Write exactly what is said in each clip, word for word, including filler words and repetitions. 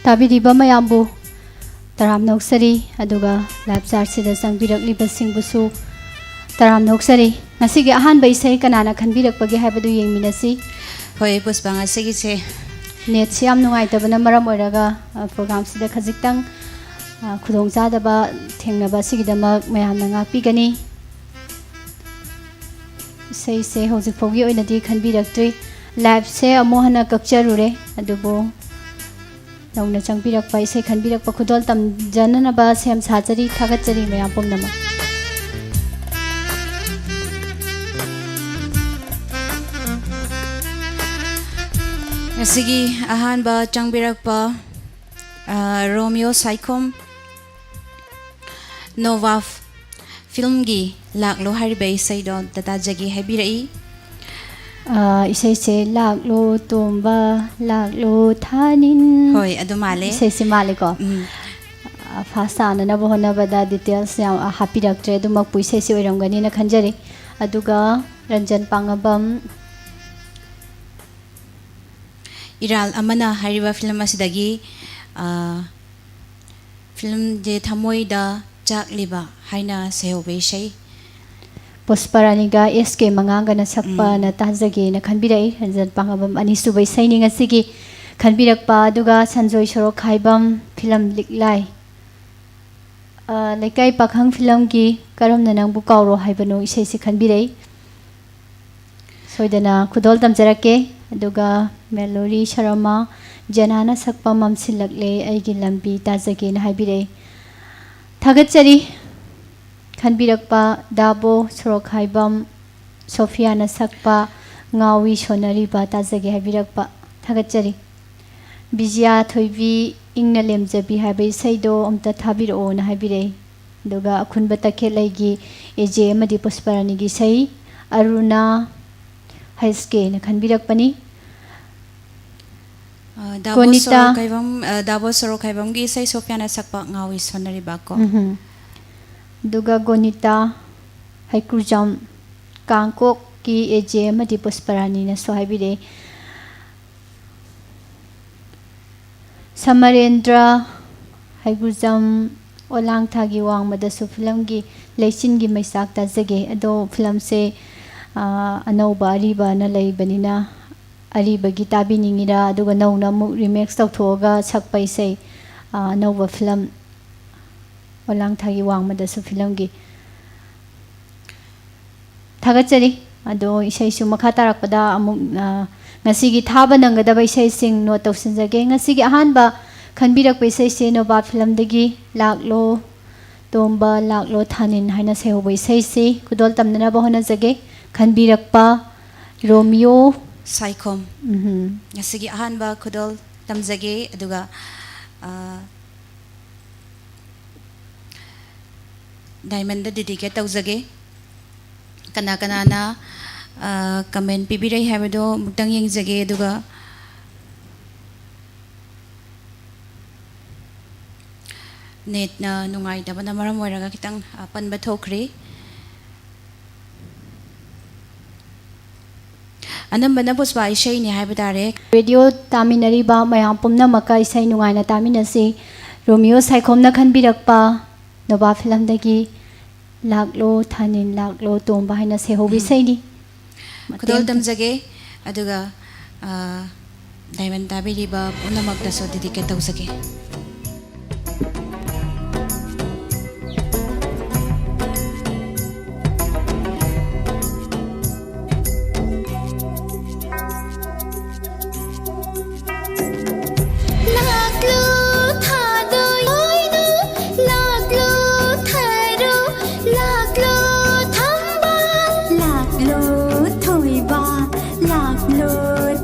ꯇꯥꯕꯤꯔꯤꯕ ꯃꯌꯥꯝꯕꯨ ꯇꯔꯥꯝꯅ ꯑꯣꯛꯆꯔꯤ, ꯑꯗꯨꯒ live chatꯁꯤꯗ ꯆꯪꯕꯤꯔꯛꯂꯤꯕꯁꯤꯡꯕꯨꯁꯨ ꯇꯔꯥꯝꯅ ꯑꯣꯛꯆꯔꯤ꯫ ꯉꯁꯤꯒꯤ ꯑꯍꯥꯟꯕ ꯏꯁꯩ ꯀꯅꯥꯅ ꯈꯟꯕꯤꯔꯛꯄꯒꯦ ꯍꯥꯏꯕꯗꯨ ꯌꯦꯡꯃꯤꯟꯅꯁꯤ꯫ ꯍꯣꯏ, ꯄꯨꯁꯄꯥ, ꯉꯁꯤꯒꯤꯁꯦ netꯁꯤ ꯌꯥꯝ ꯅꯨꯡꯉꯥꯏꯇꯕꯅ ꯃꯔꯝ ꯑꯣꯏꯔꯒ, ꯑ, programꯁꯤꯗ ꯈꯖꯤꯛꯇꯪ, ꯑ, ꯈꯨꯗꯣꯡꯆꯥꯗꯕ ꯊꯦꯡꯅꯕ ꯑꯁꯤꯒꯤꯗꯃꯛ ꯃꯌꯥꯝꯅ ꯉꯥꯛꯄꯤꯒꯅꯤ꯫ ꯏꯁꯩꯁꯦ ꯍꯧꯖꯤꯛ ꯐꯥꯎꯒꯤ ꯑꯣꯏꯅꯗꯤ ꯈꯟꯕꯤꯔꯛꯇ꯭ꯔꯤ꯫ Liveꯁꯦ ꯑꯃꯨꯛ ꯍꯟꯅ ꯀꯛꯆꯔꯨꯔꯦ, ꯑꯗꯨꯕꯨ ꯅꯧꯅ ꯆꯪꯕꯤꯔꯛꯄ, ꯏꯁꯩ ꯈꯟꯕꯤꯔꯛꯄ ꯈꯨꯗꯣꯜ ꯇꯝꯖꯅꯅꯕ ꯁꯦꯝ ꯁꯥꯖꯔꯤ꯫ ꯊꯥꯒꯠꯆꯔꯤ ꯃꯌꯥꯝ ꯄꯨꯝꯅꯃꯛ꯫ ꯉꯁꯤꯒꯤ ꯑꯍꯥꯟꯕ ꯆꯪꯕꯤꯔꯛꯄ, ꯑ, ꯔꯣꯃꯤꯌꯣ ꯁꯥꯏꯈꯣꯝ, ꯅꯣꯕꯥꯞ filmꯒꯤ ꯂꯥꯛꯂꯣ ꯍꯥꯏꯔꯤꯕ ꯏꯁꯩꯗꯣ ꯑꯝꯇ ꯇꯥꯖꯒꯦ ꯍꯥꯏꯕꯤꯔꯛꯏ꯫ ꯑ, ꯏꯁꯩꯁꯦ ꯂꯥꯛꯂꯣ ꯇꯣꯝꯕ, ꯂꯥꯛꯂꯣ ꯊꯥꯅꯤꯟ꯫ ꯍꯣꯏ, ꯑꯗꯨ ꯃꯥꯜꯂꯦ꯫ ꯏꯁꯩꯁꯦ ꯃꯥꯜꯂꯦꯀꯣ? ꯎꯝ꯫ ꯑ, fast ꯇꯥꯅꯅꯕ ꯍꯣꯠꯅꯕꯗ details ꯌꯥꯝ, ꯑ, ꯍꯥꯞꯄꯤꯔꯛꯇ꯭ꯔꯦ꯫ ꯑꯗꯨꯃꯛꯄꯨ ꯏꯁꯩꯁꯦ ꯑꯣꯏꯔꯝꯒꯅꯤꯅ ꯈꯟꯖꯔꯤ꯫ ꯑꯗꯨꯒ ꯔꯟꯖꯟ ꯄꯥꯡꯉꯕꯝ, ꯏꯔꯥꯜ ꯑꯃꯅ ꯍꯥꯏꯔꯤꯕ film ꯑꯁꯤꯗꯒꯤ, ꯑ, filmꯁꯦ ꯊꯃꯣꯏꯗ ꯆꯥꯛꯂꯤꯕ ꯍꯥꯏꯅ ꯁꯩꯍꯧꯕ ꯏꯁꯩ꯫ ꯄꯨꯁꯄꯔꯥꯅꯤꯒ ꯑꯦꯁ ꯀꯦ ꯃꯉꯥꯡꯒꯅ ꯁꯛꯄꯅ ꯎꯝ꯫ ꯇꯥꯖꯒꯦꯅ ꯈꯟꯕꯤꯔꯛꯏ꯫ ꯔꯟꯖꯟ ꯄꯥꯡꯉꯕꯝ ꯑꯅꯤꯁꯨꯕ ꯏꯁꯩꯅꯤ ꯉꯁꯤꯒꯤ ꯈꯟꯕꯤꯔꯛꯄ꯫ ꯑꯗꯨꯒ ꯁꯟꯖꯣꯏ ꯁꯣꯔꯣꯛꯈꯥꯏꯕꯝ film ꯂꯤꯛꯂꯥꯏ, ꯑ, ꯂꯩꯀꯥꯏ ꯄꯥꯈꯪ filmꯒꯤ ꯀꯔꯝꯅ ꯅꯪꯕꯨ ꯀꯥꯎꯔꯣ ꯍꯥꯏꯕꯅꯣ ꯏꯁꯩꯁꯤ ꯈꯟꯕꯤꯔꯛꯏ꯫ ꯁꯣꯏꯗꯅ ꯈꯨꯗꯣꯜ ꯇꯝꯖꯔꯛꯀꯦ꯫ ꯑꯗꯨꯒ ꯃꯦꯂꯣꯔꯤ ꯁꯔꯃ, ꯖꯦꯅꯥꯅ ꯁꯛꯄ ꯃꯝꯁꯤꯜꯂꯛꯂꯦ ꯑꯩꯒꯤ ꯂꯝꯕꯤ ꯇꯥꯖꯒꯦꯅ ꯍꯥꯏꯕꯤꯔꯛꯏ꯫ ꯊꯥꯒꯠꯆꯔꯤ꯫ ꯈꯟꯕꯤꯔꯛꯄ ꯗꯥꯕꯣ ꯁꯣꯔꯣꯛꯈꯥꯏꯕꯝ ꯁꯣꯐꯤꯌꯥꯅ ꯁꯛꯄ ꯉꯥꯎꯏ ꯁꯣꯟꯅꯔꯤꯕ ꯇꯥꯖꯒꯦ ꯍꯥꯏꯕꯤꯔꯛꯄ꯫ ꯊꯥꯒꯠꯆꯔꯤ꯫ ꯕꯤꯖꯤꯌꯥ ꯊꯣꯏꯕꯤ ꯏꯪꯅ ꯂꯦꯝꯖꯕꯤ ꯍꯥꯏꯕ ꯏꯁꯩꯗꯣ ꯑꯝꯇ ꯊꯥꯕꯤꯔꯛꯑꯣꯅ ꯍꯥꯏꯕꯤꯔꯛꯏ꯫ ꯑꯗꯨꯒ ꯑꯈꯨꯟꯕ ꯇꯈꯦꯜꯂꯩꯒꯤ ꯑꯦꯖꯦ ꯑꯃꯗꯤ ꯄꯨꯁꯄꯔꯥꯅꯤꯒꯤ ꯏꯁꯩ, ꯑꯔꯨꯅꯥ ꯍꯩꯁꯀꯦꯅ ꯈꯟꯕꯤꯔꯛꯄꯅꯤ꯫ ꯑ, ꯗꯥꯕꯣ ꯒꯣꯅꯤꯇꯥ꯫ ꯁꯣꯔꯣꯛꯈꯥꯏꯕꯝ, ꯑ, ꯗꯥꯕꯣ ꯁꯣꯔꯣꯛꯈꯥꯏꯕꯝꯒꯤ ꯏꯁꯩ ꯁꯣꯐꯤꯌꯥꯅ ꯁꯛꯄ ꯉꯥꯎꯏ ꯁꯣꯟꯅꯔꯤꯕꯀꯣ꯫ ꯎꯝꯍꯨꯝ꯫ ꯑꯗꯨꯒ ꯒꯣꯅꯤꯇꯥ ꯍꯩꯀ꯭ꯔꯨꯖꯝ ꯀꯥꯡꯀꯣꯛꯀꯤ ꯑꯦꯖꯦ ꯑꯃꯗꯤ ꯄꯨꯁꯄꯔꯥꯅꯤꯅꯁꯨ ꯍꯥꯏꯕꯤꯔꯛꯏ꯫ ꯁꯃꯔꯦꯟꯗ꯭ꯔ ꯍꯩꯒꯨꯖꯝ ꯑꯣꯂꯥꯡꯊꯥꯒꯤ ꯋꯥꯡꯃꯗꯁꯨ ꯐꯤꯂꯝꯒꯤ ꯂꯩꯆꯤꯟꯒꯤ ꯃꯩꯆꯥꯛ ꯇꯥꯖꯒꯦ꯫ ꯑꯗꯣ ꯐꯤꯂꯝꯁꯦ, ꯑꯥ, ꯑꯅꯧꯕ ꯑꯔꯤꯕꯅ ꯂꯩꯕꯅꯤꯅ ꯑꯔꯤꯕꯒꯤ ꯇꯥꯕꯤꯅꯤꯡꯉꯤꯔꯥ, ꯑꯗꯨꯒ ꯅꯧꯅ ꯑꯃꯨꯛ remix ꯇꯧꯊꯣꯛꯑꯒ ꯁꯛꯄ ꯏꯁꯩ, ꯑꯥ, ꯑꯅꯧꯕ ꯐꯤꯂꯝ ꯑꯣꯂꯥꯡꯊꯥꯒꯤ ꯋꯥꯡꯃꯗꯁꯨ ꯐꯤꯂꯝꯒꯤ ꯊꯥꯒꯠꯆꯔꯤ꯫ ꯑꯗꯣ ꯏꯁꯩꯁꯨ ꯃꯈꯥ ꯇꯥꯔꯛꯄꯗ ꯑꯃꯨꯛ, ꯑ, ꯉꯁꯤꯒꯤ ꯊꯥꯕ ꯅꯪꯒꯗꯕ ꯏꯁꯩꯁꯤꯡ note ꯇꯧꯁꯤꯟꯖꯒꯦ꯫ ꯉꯁꯤꯒꯤ ꯑꯍꯥꯟꯕ ꯈꯟꯕꯤꯔꯛꯄ ꯏꯁꯩꯁꯦ ꯅꯣꯕꯥꯞ ꯐꯤꯂꯝꯗꯒꯤ ꯂꯥꯛꯂꯣ ꯇꯣꯝꯕ, ꯂꯥꯛꯂꯣ ꯊꯥꯅꯤꯟ ꯍꯥꯏꯅ ꯁꯩꯍꯧꯕ ꯏꯁꯩꯁꯤ ꯈꯨꯗꯣꯜ ꯇꯝꯅꯅꯕ ꯍꯣꯠꯅꯖꯒꯦ꯫ ꯈꯟꯕꯤꯔꯛꯄ ꯔꯣꯃꯤꯌꯣ ꯁꯥꯏꯈꯣꯝ꯫ ꯎꯝꯍꯨꯝ꯫ ꯉꯁꯤꯒꯤ ꯑꯍꯥꯟꯕ ꯈꯨꯗꯣꯜ ꯇꯝꯖꯒꯦ, ꯑꯗꯨꯒ, ꯑ, ꯗꯥꯏꯃꯟꯗ dedicate ꯇꯧꯖꯒꯦ꯫ ꯀꯅꯥ ꯀꯅꯥꯅ, ꯑ, comment ꯄꯤꯕꯤꯔꯛꯏ ꯍꯥꯏꯕꯗꯣ ꯑꯃꯨꯛꯇꯪ ꯌꯦꯡꯖꯒꯦ, ꯑꯗꯨꯒ netꯅ ꯅꯨꯡꯉꯥꯏꯇꯕꯅ ꯃꯔꯝ ꯑꯣꯏꯔꯒ ꯈꯤꯇꯪ, ꯑ, ꯄꯟꯕ ꯊꯣꯛꯈ꯭ꯔꯦ꯫ ꯑꯅꯝꯕꯅ ꯄꯨꯁꯄꯥ ꯏꯁꯩꯅꯤ ꯍꯥꯏꯕ ꯇꯥꯔꯦ꯫ ꯔꯦꯗꯤꯑꯣ ꯇꯥꯃꯤꯟꯅꯔꯤꯕ ꯃꯌꯥꯝ ꯄꯨꯝꯅꯃꯛꯀ ꯏꯁꯩ ꯅꯨꯡꯉꯥꯏꯅ ꯇꯥꯃꯤꯟꯅꯁꯤ꯫ ꯔꯣꯃꯤꯌꯣ ꯁꯥꯏꯈꯣꯝꯅ ꯈꯟꯕꯤꯔꯛꯄ ꯅꯣꯕꯥꯞ ꯐꯤꯂꯝꯗꯒꯤ ꯂꯥꯛꯂꯣ ꯊꯥꯅꯤꯟ ꯂꯥꯛꯂꯣ ꯇꯣꯝꯕ ꯍꯥꯏꯅ ꯁꯩꯍꯧꯕ ꯎꯝ꯫ ꯏꯁꯩꯅꯤ꯫ ꯈꯨꯗꯣꯜ ꯃꯇꯦꯡ ꯇꯝꯖꯒꯦ, ꯑꯗꯨꯒ, ꯑ, ꯗꯥꯏꯃꯟ ꯇꯥꯕꯤꯔꯤꯕ ꯄꯨꯝꯅꯃꯛꯇꯁꯨ dedicate ꯇꯧꯖꯒꯦ꯫ ꯂꯥꯛꯂꯣ ꯊꯥꯗꯣꯏꯅꯨ, ꯂꯥꯛꯂꯣ ꯊꯔꯣ, ꯂꯥꯛꯂꯣ ꯊꯝꯕꯥꯜ, ꯂꯥꯛꯂꯣ ꯊꯣꯏꯕ, ꯂꯥꯛꯂꯣ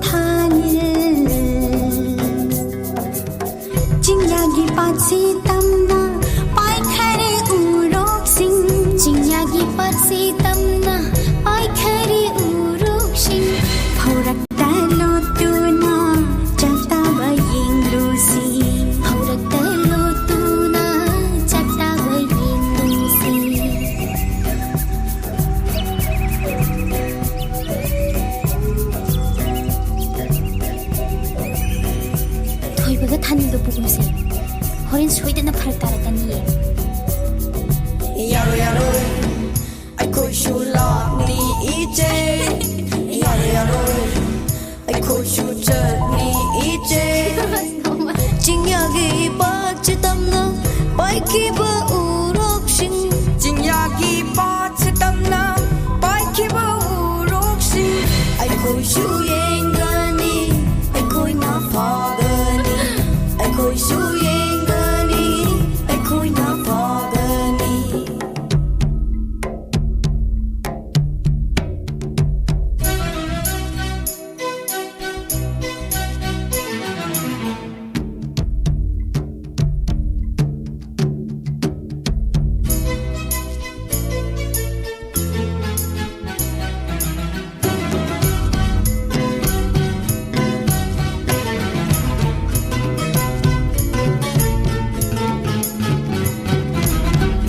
ꯊꯥꯅꯤꯜ꯫ ꯆꯤꯡꯌꯥꯒꯤ ꯄꯥꯠꯁꯤ ꯇꯝꯅ ꯄꯥꯏꯈꯔꯦ ꯎꯔꯣꯛꯁꯤꯡ꯫ ꯆꯤꯡꯌꯥꯒꯤ ꯄꯥꯠꯁꯤ ꯇꯝꯅ ꯄꯥꯏꯈꯔꯦ ꯎꯔꯣꯛꯁꯤꯡ꯫ ꯐꯧꯔꯛꯇ ꯂꯣꯠꯇꯨꯅ ꯆꯥꯛꯇꯥꯕ ꯌꯦꯡꯂꯨꯁꯤ꯫ ꯐꯧꯔꯛꯇ ꯂꯣꯠꯇꯨꯅ ꯆꯥꯛꯇꯥꯕ ꯌꯦꯡꯂꯨꯁꯤ꯫ ꯏꯕꯒ ꯊꯥꯅꯤꯡꯕ ꯄꯨꯒꯨꯝꯁꯦ꯫ ꯍꯣꯔꯦꯟ ꯁꯣꯏꯗꯅ ꯐꯔꯛ ꯇꯥꯔꯛꯀꯅꯤꯌꯦ꯫ ꯌꯥꯔꯣꯏ, ꯌꯥꯔꯣꯏ, ꯑꯩꯈꯣꯏꯁꯨ ꯂꯥꯛꯅꯤ ꯏꯆꯦ꯫ ꯌꯥꯔꯣꯏ, ꯌꯥꯔꯣꯏ, ꯑꯩꯈꯣꯏꯁꯨ ꯆꯠꯅꯤ ꯏꯆꯦ꯫ ꯆꯤꯡꯌꯥꯒꯤ ꯄꯥꯠꯁꯤ ꯇꯝꯅ ꯄꯥꯏꯈꯤꯕ ꯎꯔꯣꯛꯁꯤꯡ꯫ ꯆꯤꯡꯌꯥꯒꯤ ꯄꯥꯠꯁꯤ ꯇꯝꯅ ꯄꯥꯏꯈꯤꯕ ꯎꯔꯣꯛꯁꯤꯡ꯫ ꯑꯩꯈꯣꯏꯁꯨ ꯌꯦꯡꯒꯅꯤ, ꯑꯩꯈꯣꯏꯅ ꯐꯥꯒꯅꯤ꯫ ꯑꯩꯈꯣꯏꯁꯨ ꯌꯦꯡꯒꯅꯤ, ꯑꯩꯈꯣꯏꯅ ꯐꯥꯒꯅꯤ꯫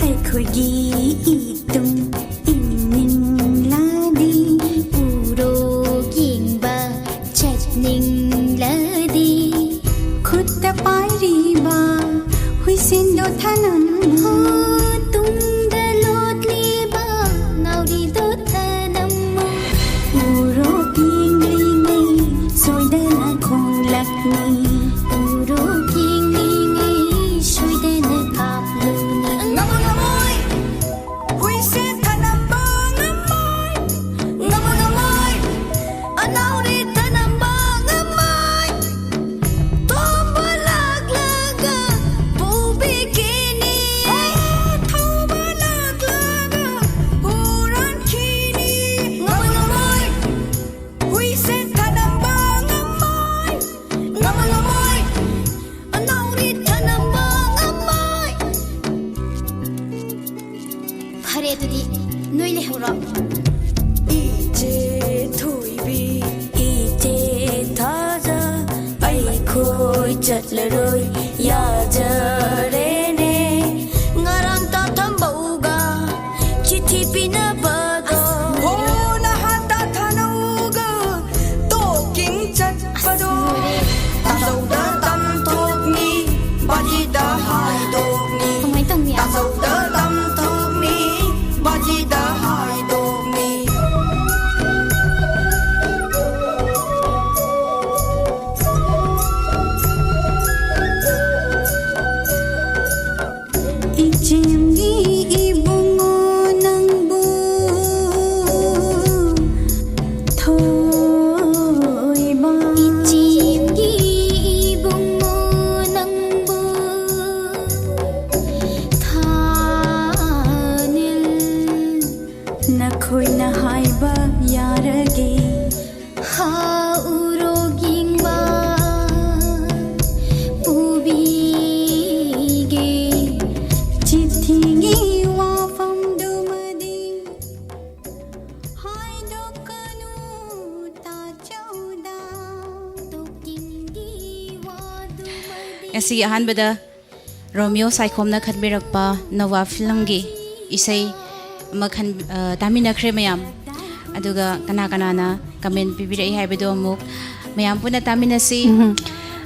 ꯑꯩꯈꯣꯏꯒꯤ ꯏꯇꯨꯡ ꯏꯅꯤꯡꯂꯗꯤ, ꯎꯔꯣꯛ ꯌꯦꯡꯕ ꯆꯠꯅꯤꯡꯂꯗꯤ, ꯈꯨꯠꯇ ꯄꯥꯏꯔꯤꯕ ꯍꯨꯏꯁꯦꯟꯗꯣ ꯊꯅꯝꯃꯨ꯫ ꯍꯣ, ꯇꯨꯡꯗ ꯂꯣꯠꯂꯤꯕ ꯉꯥꯎꯔꯤꯗꯣ ꯊꯅꯝꯃꯨ꯫ ꯎꯔꯣꯛ ꯌꯦꯡꯂꯤꯉꯩ ꯁꯣꯏꯗꯅ ꯈꯣꯡꯂꯛꯅꯤ꯫ ꯎꯔꯣꯛ ꯌꯦꯡꯂꯤꯉꯩ ꯁꯣꯏꯗꯅ ꯀꯥꯞꯂꯨꯅꯤ꯫ ꯉꯝꯃꯣꯏ, ꯉꯝꯃꯣꯏ, ꯍꯨꯏꯁꯦ ꯊꯅꯝꯕ ꯉꯝꯃꯣꯏ꯫ ꯉꯝꯃꯣꯏ, ꯉꯝꯃꯣꯏ, ꯑꯅꯥꯎꯔꯤ ꯊꯅꯝꯕ ꯉꯝꯃꯣꯏ꯫ ꯊꯧꯕ ꯂꯥꯛꯂꯒ ꯄꯨꯕꯤꯈꯤꯅꯤ꯫ ꯊꯧꯕ ꯂꯥꯛꯂꯒ ꯍꯨꯔꯥꯟꯈꯤꯅꯤ꯫ ꯉꯝꯃꯣꯏ, ꯉꯝꯃꯣꯏ, ꯍꯨꯏꯁꯦ ꯊꯅꯝꯕ ꯉꯝꯃꯣꯏ꯫ ꯉꯝꯃꯣꯏ, ꯉꯝꯃꯣꯏ, ꯑꯅꯥꯎꯔꯤ ꯊꯅꯝꯕ ꯉꯝꯃꯣꯏ꯫ ꯐꯔꯦ, ꯑꯗꯨꯗꯤ ꯅꯣꯏ ꯂꯩꯍꯧꯔꯣ꯫ ꯏꯆꯦ ꯊꯣꯏꯕꯤ, ꯏꯆꯦ ꯊꯥꯖ, ꯑꯩꯈꯣꯏ ꯆꯠꯂꯔꯣꯏ, ꯌꯥꯖꯔꯦꯅꯦ꯫ ꯉꯔꯥꯡ ꯇꯥꯊꯝꯕꯧꯒ ꯆꯤꯊꯤ ꯄꯤꯅꯕꯗꯣ꯫ ꯍꯣ, ꯅꯍꯥꯟ ꯇꯥꯊꯅꯧꯒ ꯇꯣꯛꯀꯤꯡ ꯆꯠꯄꯗꯣ꯫ ꯇꯥꯖꯧꯗ ꯇꯝ ꯉꯁꯤꯒꯤ ꯑꯍꯥꯟꯕꯗ ꯔꯣꯃꯤꯌꯣ ꯁꯥꯏꯈꯣꯝꯅ ꯈꯟꯕꯤꯔꯛꯄ ꯅꯣꯕꯥ ꯐꯤꯂꯝꯒꯤ ꯏꯁꯩ ꯑꯃ ꯈꯟ-, ꯑ, ꯇꯥꯃꯤꯟꯅꯈ꯭ꯔꯦ ꯃꯌꯥꯝ꯫ ꯑꯗꯨꯒ ꯀꯅꯥ ꯀꯅꯥꯅ comment ꯄꯤꯕꯤꯔꯛꯏ ꯍꯥꯏꯕꯗꯣ ꯑꯃꯨꯛ ꯃꯌꯥꯝ ꯄꯨꯟꯅ ꯇꯥꯃꯤꯟꯅꯁꯤ꯫ ꯎꯝ꯫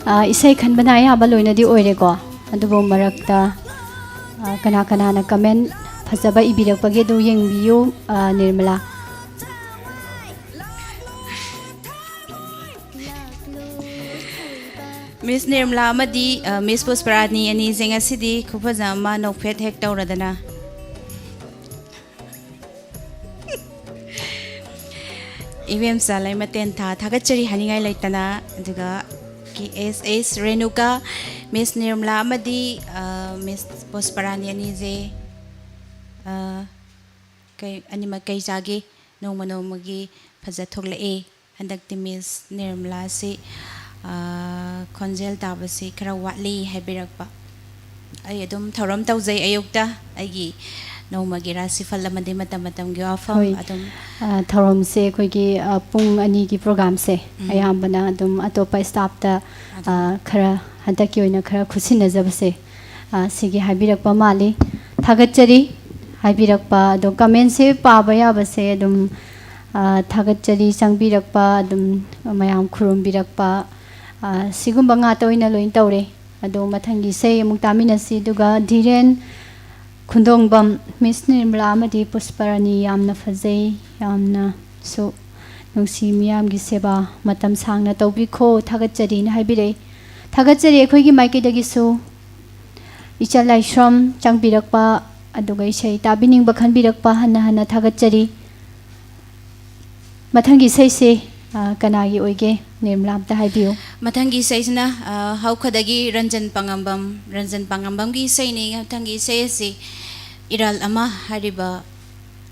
ꯑ, ꯏꯁꯩ ꯈꯟꯕꯅ ꯑꯌꯥꯝꯕ ꯂꯣꯏꯅꯗꯤ ꯑꯣꯏꯔꯦꯀꯣ꯫ ꯑꯗꯨꯕꯨ ꯃꯔꯛꯇ, ꯑ, ꯀꯅꯥ ꯀꯅꯥꯅ comment ꯐꯖꯕ ꯏꯕꯤꯔꯛꯄꯒꯦ ꯑꯗꯨ ꯌꯦꯡꯕꯤꯌꯨ, ꯑ, ꯅꯤꯔꯃꯂꯥ꯫ ꯃꯤꯁ ꯅꯤꯔꯃꯂꯥ ꯑꯃꯗꯤ, ꯑ, ꯃꯤꯁ ꯄꯨꯁꯄꯔꯥꯅꯤ ꯑꯅꯤꯁꯦ ꯉꯁꯤꯗꯤ ꯈꯨꯐꯖ ꯑꯃ ꯅꯣꯛꯐꯦꯠ ꯍꯦꯛ ꯇꯧꯔꯗꯅ꯫ ꯏꯕꯦꯝꯆꯥ ꯂꯩꯃꯇꯦꯟꯊꯥ ꯊꯥꯒꯠꯆꯔꯤ ꯍꯥꯏꯅꯤꯡꯉꯥꯏ ꯂꯩꯇꯅ, ꯑꯗꯨꯒ ꯀꯦ ꯑꯦꯁ ꯑꯦꯁ ꯔꯦꯅꯨꯀꯥ, ꯃꯤꯁ ꯅꯤꯔꯃꯂꯥ ꯑꯃꯗꯤ, ꯑ, ꯃꯤꯁ ꯄꯨꯁꯄꯔꯥꯅꯤ ꯑꯅꯤꯁꯦ, ꯑ, ꯀꯩ, ꯑꯅꯤꯃꯛ ꯀꯩ ꯆꯥꯒꯦ? ꯅꯣꯡꯃ ꯅꯣꯡꯃꯒꯤ ꯐꯖ ꯊꯣꯛꯂꯛꯑꯦ꯫ ꯍꯟꯗꯛꯇꯤ ꯃꯤꯁ ꯅꯤꯔꯃꯂꯥꯁꯤ, ꯑ, ꯈꯣꯟꯖꯦꯜ ꯇꯥꯕꯁꯤ ꯈꯔ ꯋꯥꯠꯂꯤ ꯍꯥꯏꯕꯤꯔꯛꯄ꯫ ꯑꯩ ꯑꯗꯨꯝ ꯊꯧꯔꯝ ꯇꯧꯖꯩ ꯑꯌꯨꯛꯇ꯫ ꯑꯩꯒꯤ ꯅꯣꯡꯃꯒꯤ ꯔꯥꯁꯤꯐꯜ ꯑꯃꯗꯤ ꯃꯇꯝ ꯃꯇꯝꯒꯤ ꯋꯥꯐꯝ ꯍꯣꯏ꯫ ꯑꯗꯨꯝ ꯑ, ꯊꯧꯔꯝꯁꯦ ꯑꯩꯈꯣꯏꯒꯤ, ꯑ, ꯄꯨꯡ ꯑꯅꯤꯒꯤ programꯁꯦ ꯎꯝ꯫ ꯑꯌꯥꯝꯕꯅ ꯑꯗꯨꯝ ꯑꯇꯣꯞꯄ staffꯇ, ꯑ, ꯑꯗꯨꯝ ꯈꯔ ꯍꯟꯗꯛꯀꯤ ꯑꯣꯏꯅ ꯈꯔ ꯈꯨꯠꯁꯤꯟꯅꯖꯕꯁꯦ, ꯑ, ꯁꯤꯒꯤ ꯍꯥꯏꯕꯤꯔꯛꯄ ꯃꯥꯜꯂꯤ꯫ ꯊꯥꯒꯠꯆꯔꯤ ꯍꯥꯏꯕꯤꯔꯛꯄ꯫ ꯑꯗꯣ commentꯁꯦ ꯄꯥꯕ ꯌꯥꯕꯁꯦ ꯑꯗꯨꯝ, ꯑ, ꯊꯥꯒꯠꯆꯔꯤ ꯆꯪꯕꯤꯔꯛꯄ, ꯑꯗꯨꯝ ꯃꯌꯥꯝ ꯈꯨꯔꯨꯝꯕꯤꯔꯛꯄ, ꯑ, ꯁꯤꯒꯨꯝꯕ ꯉꯥꯛꯇ ꯑꯣꯏꯅ ꯂꯣꯏꯅ ꯇꯧꯔꯦ꯫ ꯑꯗꯣ ꯃꯊꯪꯒꯤ ꯏꯁꯩ ꯑꯃꯨꯛ ꯇꯥꯃꯤꯟꯅꯁꯤ꯫ ꯑꯗꯨꯒ ꯙꯤꯔꯦꯟ ꯈꯨꯟꯗꯣꯡꯕꯝ, ꯃꯤꯁ ꯅꯤꯔꯃꯂꯥ ꯑꯃꯗꯤ ꯄꯨꯁꯄꯔꯥꯅꯤ ꯌꯥꯝꯅ ꯐꯖꯩ, ꯌꯥꯝꯅꯁꯨ ꯅꯨꯡꯁꯤ, ꯃꯤꯌꯥꯝꯒꯤ ꯁꯦꯕꯥ ꯃꯇꯝ ꯁꯥꯡꯅ ꯇꯧꯕꯤꯈꯣ, ꯊꯥꯒꯠꯆꯔꯤꯅ ꯍꯥꯏꯕꯤꯔꯛꯏ꯫ ꯊꯥꯒꯠꯆꯔꯤ ꯑꯩꯈꯣꯏꯒꯤ ꯃꯥꯏꯀꯩꯗꯒꯤꯁꯨ꯫ ꯏꯆꯜ ꯂꯥꯏꯁ꯭ꯔꯝ ꯆꯪꯕꯤꯔꯛꯄ, ꯑꯗꯨꯒ ꯏꯁꯩ ꯇꯥꯕꯤꯅꯤꯡꯕ ꯈꯟꯕꯤꯔꯛꯄ ꯍꯟꯅ ꯍꯟꯅ ꯊꯥꯒꯠꯆꯔꯤ꯫ ꯃꯊꯪꯒꯤ ꯏꯁꯩꯁꯦ, ꯑ, ꯀꯅꯥꯒꯤ ꯑꯣꯏꯒꯦ? ꯅꯤꯔꯃꯂꯥ ꯑꯝꯇ ꯍꯥꯏꯕꯤꯌꯨ꯫ ꯃꯊꯪꯒꯤ ꯏꯁꯩꯁꯤꯅ, ꯑ, ꯍꯧꯈꯗꯒꯤ ꯔꯟꯖꯟ ꯄꯥꯉꯝꯕꯝ, ꯔꯟꯖꯟ ꯄꯥꯉꯝꯕꯝꯒꯤ ꯏꯁꯩꯅꯤ꯫ ꯃꯊꯪꯒꯤ ꯏꯁꯩ ꯑꯁꯤ ꯏꯔꯥꯜ ꯑꯃ ꯍꯥꯏꯔꯤꯕ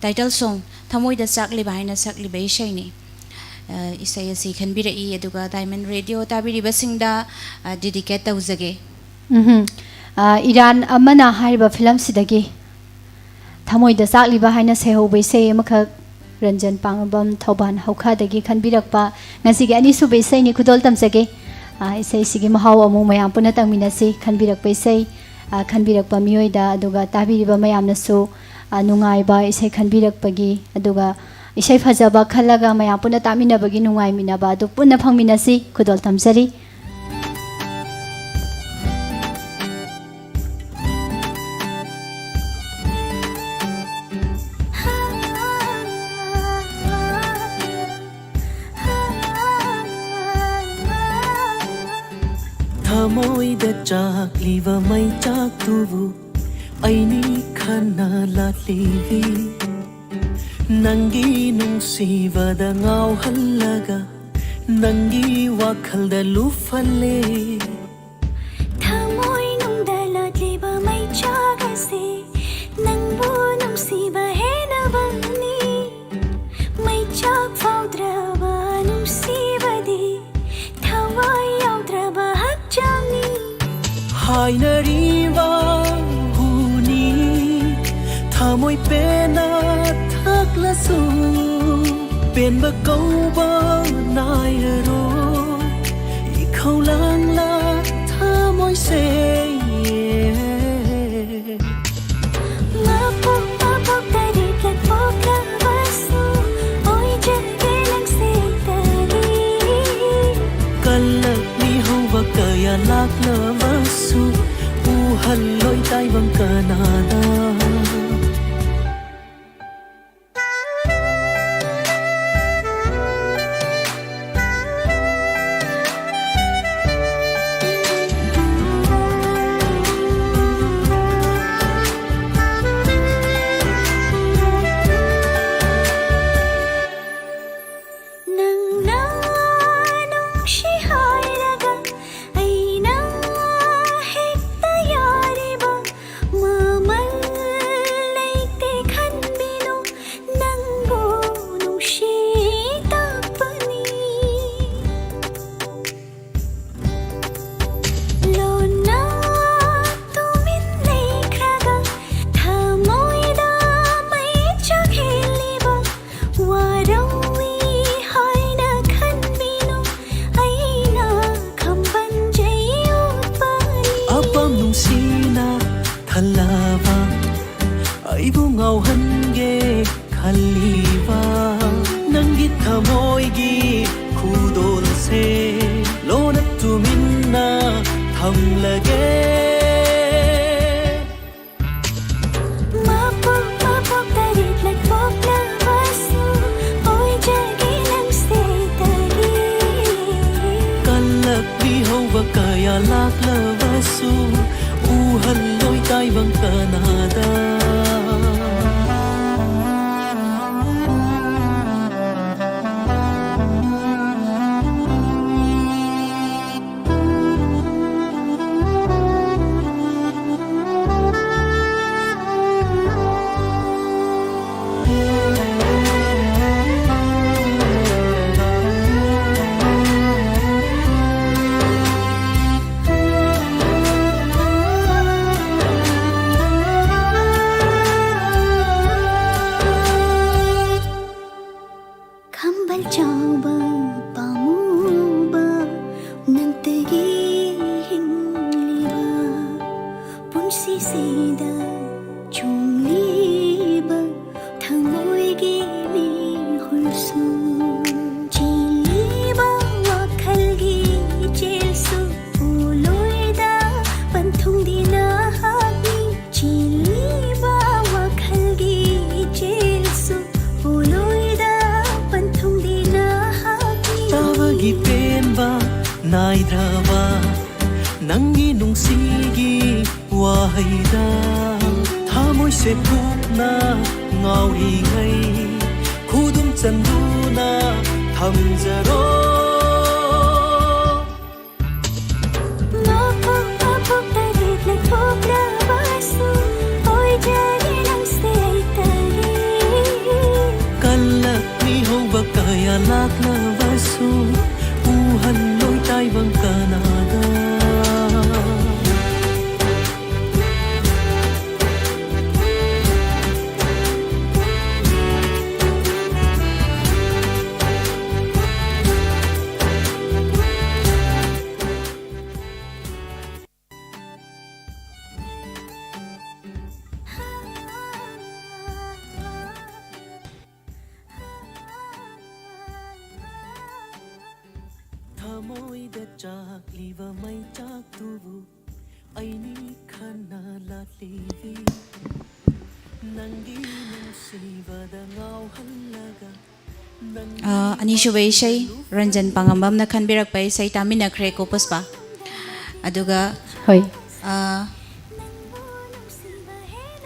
title song, ꯊꯃꯣꯏꯗ ꯆꯥꯛꯂꯤꯕ ꯍꯥꯏꯅ ꯁꯛꯂꯤꯕ ꯏꯁꯩꯅꯤ꯫ ꯑ, ꯏꯁꯩ ꯑꯁꯤ ꯈꯟꯕꯤꯔꯛꯏ, ꯑꯗꯨꯒ Diamond Radio ꯇꯥꯕꯤꯔꯤꯕꯁꯤꯡꯗ, ꯑ, dedicate ꯇꯧꯖꯒꯦ꯫ ꯎꯝꯍꯨꯝ꯫ ꯑ, ꯏꯔꯥꯜ ꯑꯃꯅ ꯍꯥꯏꯔꯤꯕ ꯐꯤꯂꯝꯁꯤꯗꯒꯤ ꯊꯃꯣꯏꯗ ꯆꯥꯛꯂꯤꯕ ꯍꯥꯏꯅ ꯁꯩꯍꯧꯕ ꯏꯁꯩ ꯑꯃꯈꯛ ꯔꯟꯖꯟ ꯄꯥꯉꯝꯕꯝ ꯊꯧꯕꯥꯜ ꯍꯧꯈꯥꯗꯒꯤ ꯈꯟꯕꯤꯔꯛꯄ ꯉꯁꯤꯒꯤ ꯑꯅꯤꯁꯨꯕ ꯏꯁꯩꯅꯤ, ꯈꯨꯗꯣꯜ ꯇꯝꯖꯒꯦ꯫ ꯑ, ꯏꯁꯩꯁꯤꯒꯤ ꯃꯍꯥꯎ ꯑꯃꯨꯛ ꯃꯌꯥꯝ ꯄꯨꯟꯅ ꯇꯪꯃꯤꯟꯅꯁꯤ꯫ ꯈꯟꯕꯤꯔꯛꯄ ꯏꯁꯩ, ꯑ, ꯈꯟꯕꯤꯔꯛꯄ ꯃꯤꯑꯣꯏꯗ, ꯑꯗꯨꯒ ꯇꯥꯕꯤꯔꯤꯕ ꯃꯌꯥꯝꯅꯁꯨ, ꯑ, ꯅꯨꯡꯉꯥꯏꯕ ꯏꯁꯩ ꯈꯟꯕꯤꯔꯛꯄꯒꯤ, ꯑꯗꯨꯒ ꯏꯁꯩ ꯐꯖꯕ ꯈꯜꯂꯒ ꯃꯌꯥꯝ ꯄꯨꯟꯅ ꯇꯥꯃꯤꯟꯅꯕꯒꯤ ꯅꯨꯡꯉꯥꯏꯃꯤꯟꯅꯕ ꯑꯗꯨ ꯄꯨꯟꯅ ꯐꯪꯃꯤꯟꯅꯁꯤ꯫ ꯈꯨꯗꯣꯜ ꯊꯝꯖꯔꯤ꯫ ꯊꯃꯣꯏꯗ ꯆꯥꯛꯂꯤꯕ ꯃꯩꯆꯥꯛꯇꯨꯕꯨ ꯑꯩꯅꯤ ꯈꯟꯅ ꯂꯥꯠꯂꯤꯕꯤ꯫ ꯅꯪꯒꯤ ꯅꯨꯡꯁꯤꯕꯗ ꯉꯥꯎꯍꯜꯂꯒ ꯅꯪꯒꯤ ꯋꯥꯈꯜꯗ ꯂꯨꯞꯍꯜꯂꯦ꯫ ꯊꯃꯣꯏꯅꯨꯡꯗ ꯂꯥꯠꯂꯤꯕ ꯃꯩꯆꯥꯛ ꯑꯁꯤ ꯅꯪꯕꯨ ꯅꯨꯡꯁꯤꯕ ꯍꯦꯟꯅꯕꯅꯤ꯫ ꯃꯩꯆꯥꯛ ꯐꯥꯎꯗ꯭ꯔꯕ ꯅꯨꯡꯁꯤꯕꯗꯤ ꯊꯋꯥꯏ ꯌꯥꯎꯗ꯭ꯔꯕ ꯍꯛꯆꯥꯡꯅꯤ꯫ ꯍꯥꯏꯅꯔꯤꯕ ꯍꯨꯅꯤ ꯊꯃꯣꯏ ꯄꯦꯟꯅ ꯊꯛꯂꯁꯨ ꯄꯦꯟꯕ ꯀꯧꯕ ꯅꯥꯏꯔꯔꯣꯏ ꯏꯈꯧ ꯂꯥꯡꯂ ꯊꯃꯣꯏꯁꯦ꯫ ꯃꯄꯣꯛ ꯃꯄꯣꯛ ꯇꯔꯦꯠꯂꯛ ꯄꯣꯛꯂꯕꯁꯨ ꯑꯣꯏꯖꯒꯦ ꯅꯪꯁꯦ ꯇꯔꯤ꯫ ꯀꯜꯂꯛꯂꯤ ꯍꯧꯕ ꯀꯌꯥ ꯂꯥꯛꯂꯕꯁꯨ ꯎꯍꯜꯂꯣꯏ ꯇꯥꯏꯕꯪ ꯀꯅꯥꯗ꯫ ꯅꯪꯅ ꯅꯨꯡꯁꯤ ꯍꯥꯏꯔꯒ ꯑꯩꯅ ꯍꯦꯛꯇ ꯌꯥꯔꯤꯕ ꯃꯃꯜ ꯁꯤꯅ ꯊꯜꯂꯕ ꯑꯩꯕꯨ ꯉꯥꯎꯍꯟꯒꯦ ꯈꯜꯂꯤꯕ ꯅꯪꯒꯤ ꯊꯃꯣꯏꯒꯤ ꯈꯨꯗꯣꯜꯁꯦ ꯂꯣꯟꯅ ꯇꯨꯃꯤꯟꯅ ꯊꯝꯂꯒꯦ꯫ ꯃꯄꯣꯛ ꯃꯄꯣꯛ ꯇꯔꯦꯠꯂꯛ ꯄꯣꯛꯂꯕꯁꯨ ꯑꯣꯏꯖꯒꯦ ꯅꯪꯁꯦ ꯇꯔꯦꯠ꯫ ꯀꯜꯂꯛꯂꯤ ꯍꯧꯕ ꯀꯌꯥ ꯂꯥꯛꯂꯕꯁꯨ ꯎꯍꯜꯂꯣꯏ ꯇꯥꯏꯕꯪ ꯀꯅꯥꯗ꯫ ꯈꯝꯕꯜ ꯆꯥꯎꯕ ꯄꯥꯝꯃꯨꯕ ꯅꯪꯇꯒꯤ ꯍꯤꯡꯂꯤꯕ ꯄꯨꯟꯁꯤꯁꯤꯗ ꯆꯣꯡꯂꯤꯕ ꯊꯃꯣꯏꯒꯤ ꯃꯤꯍꯨꯜꯁꯨ ꯆꯦꯜꯂꯤꯕ ꯋꯥꯈꯜꯒꯤ ꯏꯆꯦꯜꯁꯨ ꯎꯂꯣꯏꯗ ꯄꯟꯊꯨꯡꯗꯤ ꯅꯍꯥꯛꯅꯤ꯫ ꯆꯦꯜꯂꯤꯕ ꯋꯥꯈꯜꯒꯤ ꯏꯆꯦꯜꯁꯨ ꯎꯂꯣꯏꯗ ꯄꯟꯊꯨꯡꯗꯤ ꯅꯍꯥꯛꯅꯤ꯫ ꯇꯥꯕꯒꯤ ꯄꯦꯟꯕ ꯅꯥꯏꯗ꯭ꯔꯕ ꯅꯪꯒꯤ ꯅꯨꯡꯁꯤꯒꯤ ꯋꯥꯍꯩꯗ ꯊꯃꯣꯏꯁꯦ ꯀꯨꯞꯅ ꯉꯥꯎꯔꯤꯉꯩ ꯈꯨꯗꯨꯝ ꯆꯟꯗꯨꯅ ꯊꯝꯖꯔꯣ꯫ ꯃꯄꯣꯛ ꯃꯄꯣꯛ ꯇꯔꯦꯠꯂꯛ ꯄꯣꯛꯂꯕꯁꯨ ꯑꯣꯏꯖꯒꯦ ꯅꯪꯁꯦ ꯑꯩ ꯇꯔꯦꯠ꯫ ꯀꯜꯂꯛꯂꯤ ꯍꯧꯕ ꯀꯌꯥ ꯂꯥꯛꯂꯕꯁꯨ ꯎꯍꯜꯂꯣꯏ ꯇꯥꯏꯕꯪ ꯀꯅꯥꯗ꯫ ꯊꯃꯣꯏꯗ ꯆꯥꯛꯂꯤꯕ ꯃꯩꯆꯥꯛꯇꯨꯕꯨ ꯑꯩꯅꯤ ꯈꯟꯅ ꯂꯥꯠꯂꯤꯕꯤ꯫ ꯅꯪꯒꯤ ꯅꯨꯡꯁꯤꯕꯗ ꯉꯥꯎꯍꯜꯂꯒ ꯅꯪ ꯑ, ꯑꯅꯤꯁꯨꯕ ꯏꯁꯩ, ꯔꯟꯖꯟ ꯄꯥꯉꯝꯕꯝꯅ ꯈꯟꯕꯤꯔꯛꯄ ꯏꯁꯩ ꯇꯥꯃꯤꯟꯅꯈ꯭ꯔꯦꯀꯣ, ꯄꯨꯁꯄꯥ? ꯑꯗꯨꯒ, ꯍꯣꯏ꯫ ꯑ,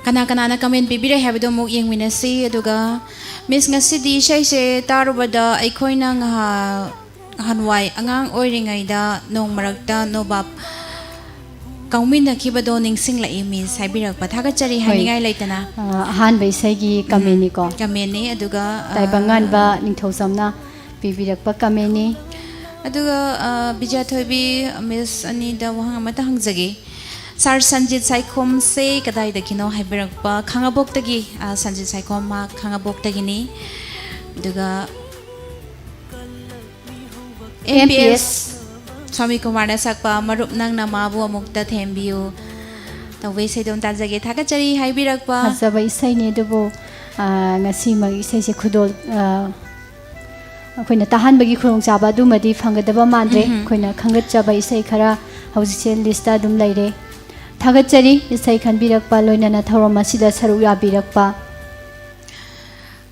ꯀꯅꯥ ꯀꯅꯥꯅ ꯀꯃꯦꯟ ꯄꯤꯕꯤꯔꯦ ꯍꯥꯏꯕꯗꯣ ꯑꯃꯨꯛ ꯌꯦꯡꯃꯤꯟꯅꯁꯤ꯫ ꯑꯗꯨꯒ, ꯃꯤꯁ, ꯉꯁꯤꯗꯤ ꯏꯁꯩꯁꯦ ꯇꯥꯔꯨꯕꯗ ꯑꯩꯈꯣꯏꯅ ꯉꯍꯥ-, ꯅꯍꯥꯟꯋꯥꯏ ꯑꯉꯥꯡ ꯑꯣꯏꯔꯤꯉꯩꯗ ꯅꯣꯡ ꯃꯔꯛꯇ ꯅꯣꯕꯥꯞ ꯀꯥꯎꯃꯤꯟꯅꯈꯤꯕꯗꯣ ꯅꯤꯡꯁꯤꯡꯂꯛꯏ, ꯃꯤꯁ, ꯍꯥꯏꯕꯤꯔꯛꯄ꯫ ꯊꯥꯒꯠꯆꯔꯤ꯫ ꯍꯣꯏ꯫ ꯍꯥꯏꯅꯤꯡꯉꯥꯏ ꯂꯩꯇꯅ꯫ ꯑ, ꯑꯍꯥꯟꯕ ꯏꯁꯩꯒꯤ ꯎꯝ, ꯀꯃꯦꯟꯅꯤꯀꯣ꯫ ꯀꯃꯦꯟꯅꯤ꯫ ꯑꯗꯨꯒ, ꯑ, ꯇꯥꯏꯕꯪꯉꯥꯟꯕ ꯅꯤꯡꯊꯧꯖꯝꯅ ꯄꯤꯕꯤꯔꯛꯄ ꯀꯃꯦꯟꯅꯤ꯫ ꯑꯗꯨꯒ, ꯑ, ꯕꯤꯖꯌꯥꯊꯣꯏꯕꯤ, ꯃꯤꯁ ꯑꯅꯤꯗ ꯋꯥꯍꯪ ꯑꯃꯇ ꯍꯪꯖꯒꯦ꯫ ꯁꯥꯔ ꯁꯟꯖꯤꯠ ꯁꯥꯏꯈꯣꯝꯁꯦ ꯀꯗꯥꯏꯗꯒꯤꯅꯣ ꯍꯥꯏꯕꯤꯔꯛꯄ, ꯈꯥꯉꯕꯣꯛꯇꯒꯤ, ꯑ, ꯁꯟꯖꯤꯠ ꯁꯥꯏꯈꯣꯝ ꯃꯍꯥꯛ ꯈꯥꯉꯕꯣꯛꯇꯒꯤꯅꯤ꯫ ꯑꯗꯨꯒ ꯑꯦꯝ ꯄꯤ ꯑꯦꯁ ꯁ꯭ꯋꯥꯃꯤ ꯀꯨꯃꯥꯔꯅ ꯁꯛꯄ ꯃꯔꯨꯞ ꯅꯪꯅ ꯃꯥꯕꯨ ꯑꯃꯨꯛꯇ ꯊꯦꯝꯕꯤꯌꯨ ꯇꯧꯕ ꯏꯁꯩꯗꯣ ꯑꯃ ꯇꯥꯖꯒꯦ꯫ ꯊꯥꯒꯠꯆꯔꯤ ꯍꯥꯏꯕꯤꯔꯛꯄ꯫ ꯐꯖꯕ ꯏꯁꯩꯅꯤ, ꯑꯗꯨꯕꯨ, ꯑ, ꯉꯁꯤꯃꯛ ꯏꯁꯩꯁꯦ ꯈꯨꯗꯣꯜ-, ꯑ, ꯑꯩꯈꯣꯏꯅ ꯇꯥꯍꯟꯕꯒꯤ ꯈꯨꯗꯣꯡꯆꯥꯕ ꯑꯗꯨꯃꯗꯤ ꯐꯪꯒꯗꯕ ꯃꯥꯟꯗ꯭ꯔꯦ꯫ ꯎꯝꯍꯨꯝ꯫ ꯑꯩꯈꯣꯏꯅ ꯈꯟꯒꯠꯆꯕ ꯏꯁꯩ ꯈꯔ ꯍꯧꯖꯤꯛꯁꯦ ꯂꯤꯁꯇ ꯑꯗꯨꯝ ꯂꯩꯔꯦ꯫ ꯊꯥꯒꯠꯆꯔꯤ ꯏꯁꯩ ꯈꯟꯕꯤꯔꯛꯄ, ꯂꯣꯏꯅꯅ ꯊꯧꯔꯝ ꯑꯁꯤꯗ ꯁꯔꯨꯛ ꯌꯥꯕꯤꯔꯛꯄ꯫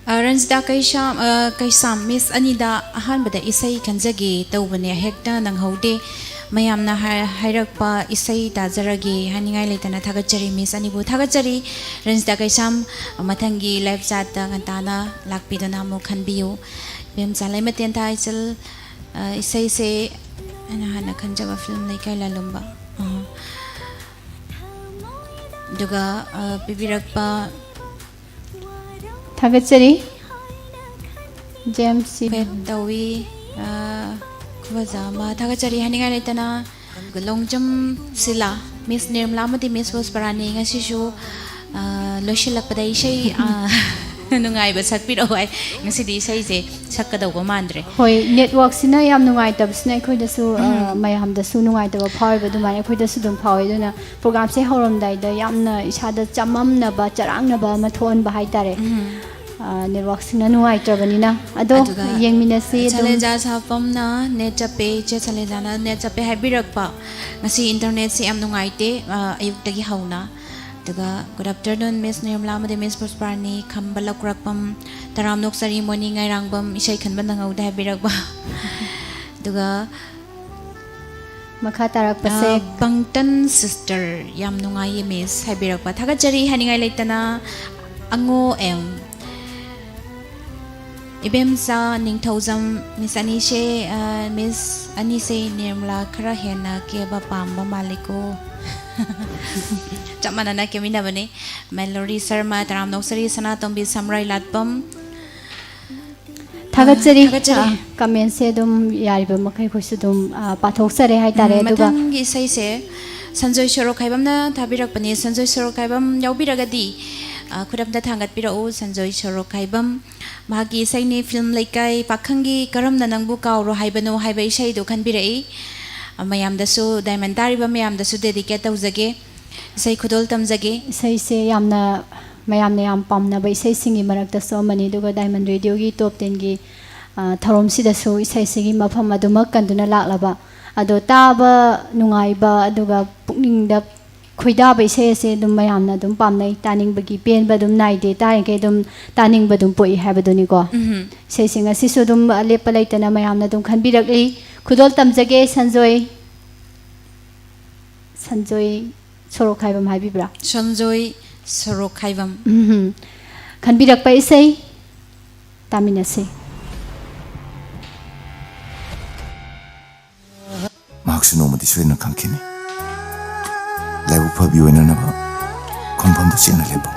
ꯑ, ꯔꯟꯖꯤꯇꯥ ꯀꯩꯁꯥꯝ, ꯑ, ꯀꯩꯁꯥꯝ, ꯃꯤꯁ ꯑꯅꯤꯗ ꯑꯍꯥꯟꯕꯗ ꯏꯁꯩ ꯈꯟꯖꯒꯦ ꯇꯧꯕꯅꯦ, ꯍꯦꯛꯇ ꯅꯪꯍꯧꯗꯦ꯫ ꯃꯌꯥꯝꯅ ꯍꯥꯏ-, ꯍꯥꯏꯔꯛꯄ ꯏꯁꯩ ꯇꯥꯖꯔꯒꯦ꯫ ꯍꯥꯏꯅꯤꯡꯉꯥꯏ ꯂꯩꯇꯅ ꯊꯥꯒꯠꯆꯔꯤ, ꯃꯤꯁ ꯑꯅꯤꯕꯨ ꯊꯥꯒꯠꯆꯔꯤ꯫ ꯔꯟꯖꯤꯇꯥ ꯀꯩꯁꯥꯝ, ꯃꯊꯪꯒꯤ ꯂꯥꯏꯚ ꯆꯥꯠꯇ ꯉꯟꯇꯥꯅ ꯂꯥꯛꯄꯤꯗꯨꯅ ꯑꯃꯨꯛ ꯈꯟꯕꯤꯌꯨ꯫ ꯏꯕꯦꯝꯆꯥ ꯂꯩꯃꯇꯦꯟ ꯊꯥꯏꯆꯜ, ꯑ, ꯏꯁꯩꯁꯦ ꯑꯩꯅ ꯍꯥꯟꯅ ꯈꯟꯖꯕ ꯐꯤꯂꯝ ꯂꯩꯀꯥꯏ ꯂꯥꯂꯨꯝꯕ꯫ ꯑ, ꯑꯗꯨꯒ, ꯑ, ꯄꯤꯕꯤꯔꯛꯄ ꯊꯥꯒꯠꯆꯔꯤ꯫ ꯖꯦꯝꯁ ꯁꯤ꯫ ꯋꯦꯠ ꯇꯧꯏ꯫ ꯑ, ꯈꯨꯐꯖ ꯑꯃ꯫ ꯊꯥꯒꯠꯆꯔꯤ ꯍꯥꯏꯅꯤꯡꯉꯥꯏ ꯂꯩꯇꯅ꯫ ꯂꯣꯡꯖꯝ ꯁꯤꯂꯥ, ꯃꯤꯁ ꯅꯤꯔꯃꯂꯥ ꯑꯃꯗꯤ ꯃꯤꯁ ꯄꯨꯁꯄꯔꯥꯅꯤ꯫ ꯉꯁꯤꯁꯨ, ꯑ, ꯂꯣꯏꯁꯤꯜꯂꯛꯄꯗ ꯏꯁꯩ, ꯑ, ꯅꯨꯡꯉꯥꯏꯕ ꯁꯛꯄꯤꯔꯛꯑꯣ ꯍꯥꯏ꯫ ꯉꯁꯤꯗꯤ ꯏꯁꯩꯁꯦ ꯁꯛꯀꯗꯧꯕ ꯃꯥꯟꯗ꯭ꯔꯦ꯫ ꯍꯣꯏ, ꯅꯦꯠꯋꯥꯛꯁꯤꯅ ꯌꯥꯝ ꯅꯨꯡꯉꯥꯏꯇꯕꯁꯤꯅ ꯑꯩꯈꯣꯏꯗꯁꯨ, ꯑ, ꯎꯝ꯫ ꯃꯌꯥꯝꯗꯁꯨ ꯅꯨꯡꯉꯥꯏꯇꯕ ꯐꯥꯎꯋꯦꯕ, ꯑꯗꯨꯃꯥꯏꯅ ꯑꯩꯈꯣꯏꯗꯁꯨ ꯑꯗꯨꯝ ꯐꯥꯎꯋꯦ꯫ ꯑꯗꯨꯅ ꯄ꯭ꯔꯣꯒ꯭ꯔꯥꯝꯁꯦ ꯍꯧꯔꯝꯗꯥꯏꯗ ꯌꯥꯝꯅ ꯏꯁꯥꯗ ꯆꯃꯝꯅꯕ, ꯆꯔꯥꯡꯅꯕ ꯑꯃ ꯊꯣꯛꯍꯟꯕ ꯍꯥꯏꯇꯥꯔꯦ꯫ ꯎꯝ꯫ ꯅꯦꯠꯋꯥꯛꯁꯤꯅ ꯅꯨꯡꯉꯥꯏꯇ꯭ꯔꯕꯅꯤꯅ꯫ ꯑꯗꯣ ꯑꯗꯨꯒ ꯌꯦꯡꯃꯤꯟꯅꯁꯤ ꯑꯗꯨꯝ꯫ ꯁꯂꯦꯖꯥ ꯁꯥꯐꯝꯅ ꯅꯦꯠ ꯆꯞꯄꯦ, ꯏꯆꯦ ꯁꯂꯦꯖꯥꯅ ꯅꯦꯠ ꯆꯞꯄꯦ ꯍꯥꯏꯕꯤꯔꯛꯄ꯫ ꯉꯁꯤ ꯏꯟꯇꯔꯅꯦꯠꯁꯦ ꯌꯥꯝ ꯅꯨꯡꯉꯥꯏꯇꯦ, ꯑ, ꯑꯌꯨꯛꯇꯒꯤ ꯍꯧꯅ꯫ ꯑꯗꯨꯒ "Good afternoon, Miss ꯅꯤꯔꯃꯂꯥ ꯑꯃꯗꯤ Miss ꯄꯨꯁꯄꯥꯔꯥꯅꯤ, ꯈꯝꯕ ꯂꯧꯀ꯭ꯔꯥꯛꯄꯝ, ꯇꯔꯥꯝꯅ ꯑꯣꯛꯆꯔꯤ, ꯃꯣꯅꯤ ꯉꯥꯏꯔꯥꯡꯕꯝ, ꯏꯁꯩ ꯈꯟꯕ ꯅꯪꯍꯧꯗꯦ" ꯍꯥꯏꯕꯤꯔꯛꯄ꯫ ꯑꯗꯨꯒ ꯃꯈꯥ ꯇꯥꯔꯛꯄꯁꯦ꯫ ꯑ, ꯄꯪꯇꯟ ꯁꯤꯁꯇꯔ, "ꯌꯥꯝ ꯅꯨꯡꯉꯥꯏꯌꯦ ꯃꯤꯁ" ꯍꯥꯏꯕꯤꯔꯛꯄ꯫ ꯊꯥꯒꯠꯆꯔꯤ ꯍꯥꯏꯅꯤꯡꯉꯥꯏ ꯂꯩꯇꯅ꯫ ꯑꯉꯣ ꯑꯦꯝ꯫ "ꯏꯕꯦꯝꯆꯥ ꯅꯤꯡꯊꯧꯖꯝ, ꯃꯤꯁ ꯑꯅꯤꯁꯦ, ꯑ, ꯃꯤꯁ ꯑꯅꯤꯁꯦ ꯅꯤꯔꯃꯂꯥ ꯈꯔ ꯍꯦꯟꯅ ꯀꯦꯕ ꯄꯥꯝꯕ ꯃꯥꯜꯂꯤꯀꯣ"꯫ ꯆꯞ ꯃꯥꯟꯅꯅ ꯀꯦꯃꯤꯟꯅꯕꯅꯤ꯫ ꯃꯦꯂꯣꯔꯤ ꯁꯔꯃ, ꯇꯔꯥꯝꯅ ꯑꯣꯛꯆꯔꯤ, ꯁꯅꯥꯇꯣꯝꯕꯤ ꯁꯝꯔꯥꯏ ꯂꯥꯠꯄꯝ꯫ ꯊꯥꯒꯠꯆꯔꯤ꯫ ꯊꯥꯒꯠꯆꯔꯤ꯫ ꯑ, ꯀꯃꯦꯟꯁꯦ ꯑꯗꯨꯝ ꯌꯥꯔꯤꯕ ꯃꯈꯩ ꯑꯩꯈꯣꯏꯁꯨ ꯑꯗꯨꯝ, ꯑ, ꯄꯥꯊꯣꯛꯆꯔꯦ ꯍꯥꯏꯇꯥꯔꯦ꯫ ꯎꯝ, ꯑꯗꯨꯒ ꯃꯊꯪꯒꯤ ꯏꯁꯩꯁꯦ ꯁꯟꯖꯣꯏ ꯁꯣꯔꯣꯛꯈꯥꯏꯕꯝꯅ ꯊꯥꯕꯤꯔꯛꯄꯅꯤ꯫ ꯁꯟꯖꯣꯏ ꯁꯣꯔꯣꯛꯈꯥꯏꯕꯝ ꯌꯥꯎꯕꯤꯔꯒꯗꯤ, ꯑ, ꯈꯨꯠ ꯑꯝꯇ ꯊꯥꯡꯒꯠꯄꯤꯔꯛꯎ, ꯁꯟꯖꯣꯏ ꯁꯣꯔꯣꯛꯈꯥꯏꯕꯝ꯫ ꯃꯍꯥꯛꯀꯤ ꯏꯁꯩꯅꯤ, ꯐꯤꯜꯝ ꯂꯩꯀꯥꯏ ꯄꯥꯈꯪꯒꯤ "ꯀꯔꯝꯅ ꯅꯪꯕꯨ ꯀꯥꯎꯔꯣ ꯍꯥꯏꯕꯅꯣ" ꯍꯥꯏꯕ ꯏꯁꯩꯗꯨ ꯈꯟꯕꯤꯔꯛꯏ꯫ ꯑ, ꯃꯌꯥꯝꯗꯁꯨ, ꯗꯥꯏꯃꯟ ꯇꯥꯔꯤꯕ ꯃꯌꯥꯝꯗꯁꯨ ꯗꯦꯗꯤꯀꯦꯠ ꯇꯧꯖꯒꯦ꯫ ꯏꯁꯩ ꯈꯨꯗꯣꯜ ꯇꯝꯖꯒꯦ꯫ ꯏꯁꯩꯁꯦ ꯌꯥꯝꯅ, ꯃꯌꯥꯝꯅ ꯌꯥꯝ ꯄꯥꯝꯅꯕ ꯏꯁꯩꯁꯤꯡꯒꯤ ꯃꯔꯛꯇꯁꯨ ꯑꯃꯅꯤ꯫ ꯑꯗꯨꯒ ꯗꯥꯏꯃꯟ ꯔꯦꯗꯤꯑꯣꯒꯤ ꯇꯣꯞ ꯇꯦꯟꯒꯤ, ꯑ, ꯊꯧꯔꯝꯁꯤꯗꯁꯨ ꯏꯁꯩꯁꯤꯒꯤ ꯃꯐꯝ ꯑꯗꯨꯃꯛ ꯀꯟꯗꯨꯅ ꯂꯥꯛꯂꯕ, ꯑꯗꯣ ꯇꯥꯕ ꯅꯨꯡꯉꯥꯏꯕ ꯑꯗꯨꯒ ꯄꯨꯛꯅꯤꯡꯗ ꯈꯣꯏꯗꯥꯕ ꯏꯁꯩ ꯑꯁꯦ ꯑꯗꯨꯝ ꯃꯌꯥꯝꯅ ꯑꯗꯨꯝ ꯄꯥꯝꯅꯩ, ꯇꯥꯅꯤꯡꯕꯒꯤ ꯄꯦꯟꯕ ꯑꯗꯨꯝ ꯅꯥꯏꯗꯦ, ꯇꯥꯔꯤꯈꯩ ꯑꯗꯨꯝ ꯇꯥꯅꯤꯡꯕ ꯑꯗꯨꯝ ꯄꯣꯛꯏ ꯍꯥꯏꯕꯗꯨꯅꯤꯀꯣ꯫ ꯎꯝ꯫ ꯏꯁꯩꯁꯤꯡ ꯑꯁꯤꯁꯨ ꯑꯗꯨꯝ ꯂꯦꯞꯄ ꯂꯩꯇꯅ ꯃꯌꯥꯝꯅ ꯑꯗꯨꯝ ꯈꯟꯕꯤꯔꯛꯂꯤ꯫ ꯈꯨꯗꯣꯜ ꯇꯝꯖꯒꯦ ꯁꯟꯖꯣꯏ, ꯁꯟꯖꯣꯏ ꯁꯣꯔꯣꯛꯈꯥꯏꯕꯝ ꯍꯥꯏꯕꯤꯕ꯭ꯔꯥ? ꯁꯟꯖꯣꯏ ꯁꯣꯔꯣꯛꯈꯥꯏꯕꯝ꯫ ꯎꯝ꯫ ꯈꯟꯕꯤꯔꯛꯄ ꯏꯁꯩ ꯇꯥꯃꯤꯟꯅꯁꯤ꯫ ꯃꯍꯥꯛꯁꯨ ꯅꯣꯡꯃꯗꯤ ꯁꯣꯏꯗꯅ ꯈꯪꯈꯤꯅꯤ꯫ ꯂꯥꯏꯕꯛ ꯐꯕꯤ ꯑꯣꯏꯅꯅꯕ ꯈꯣꯡꯐꯝꯗꯨ ꯆꯦꯠꯅ ꯂꯦꯞꯄꯨ꯫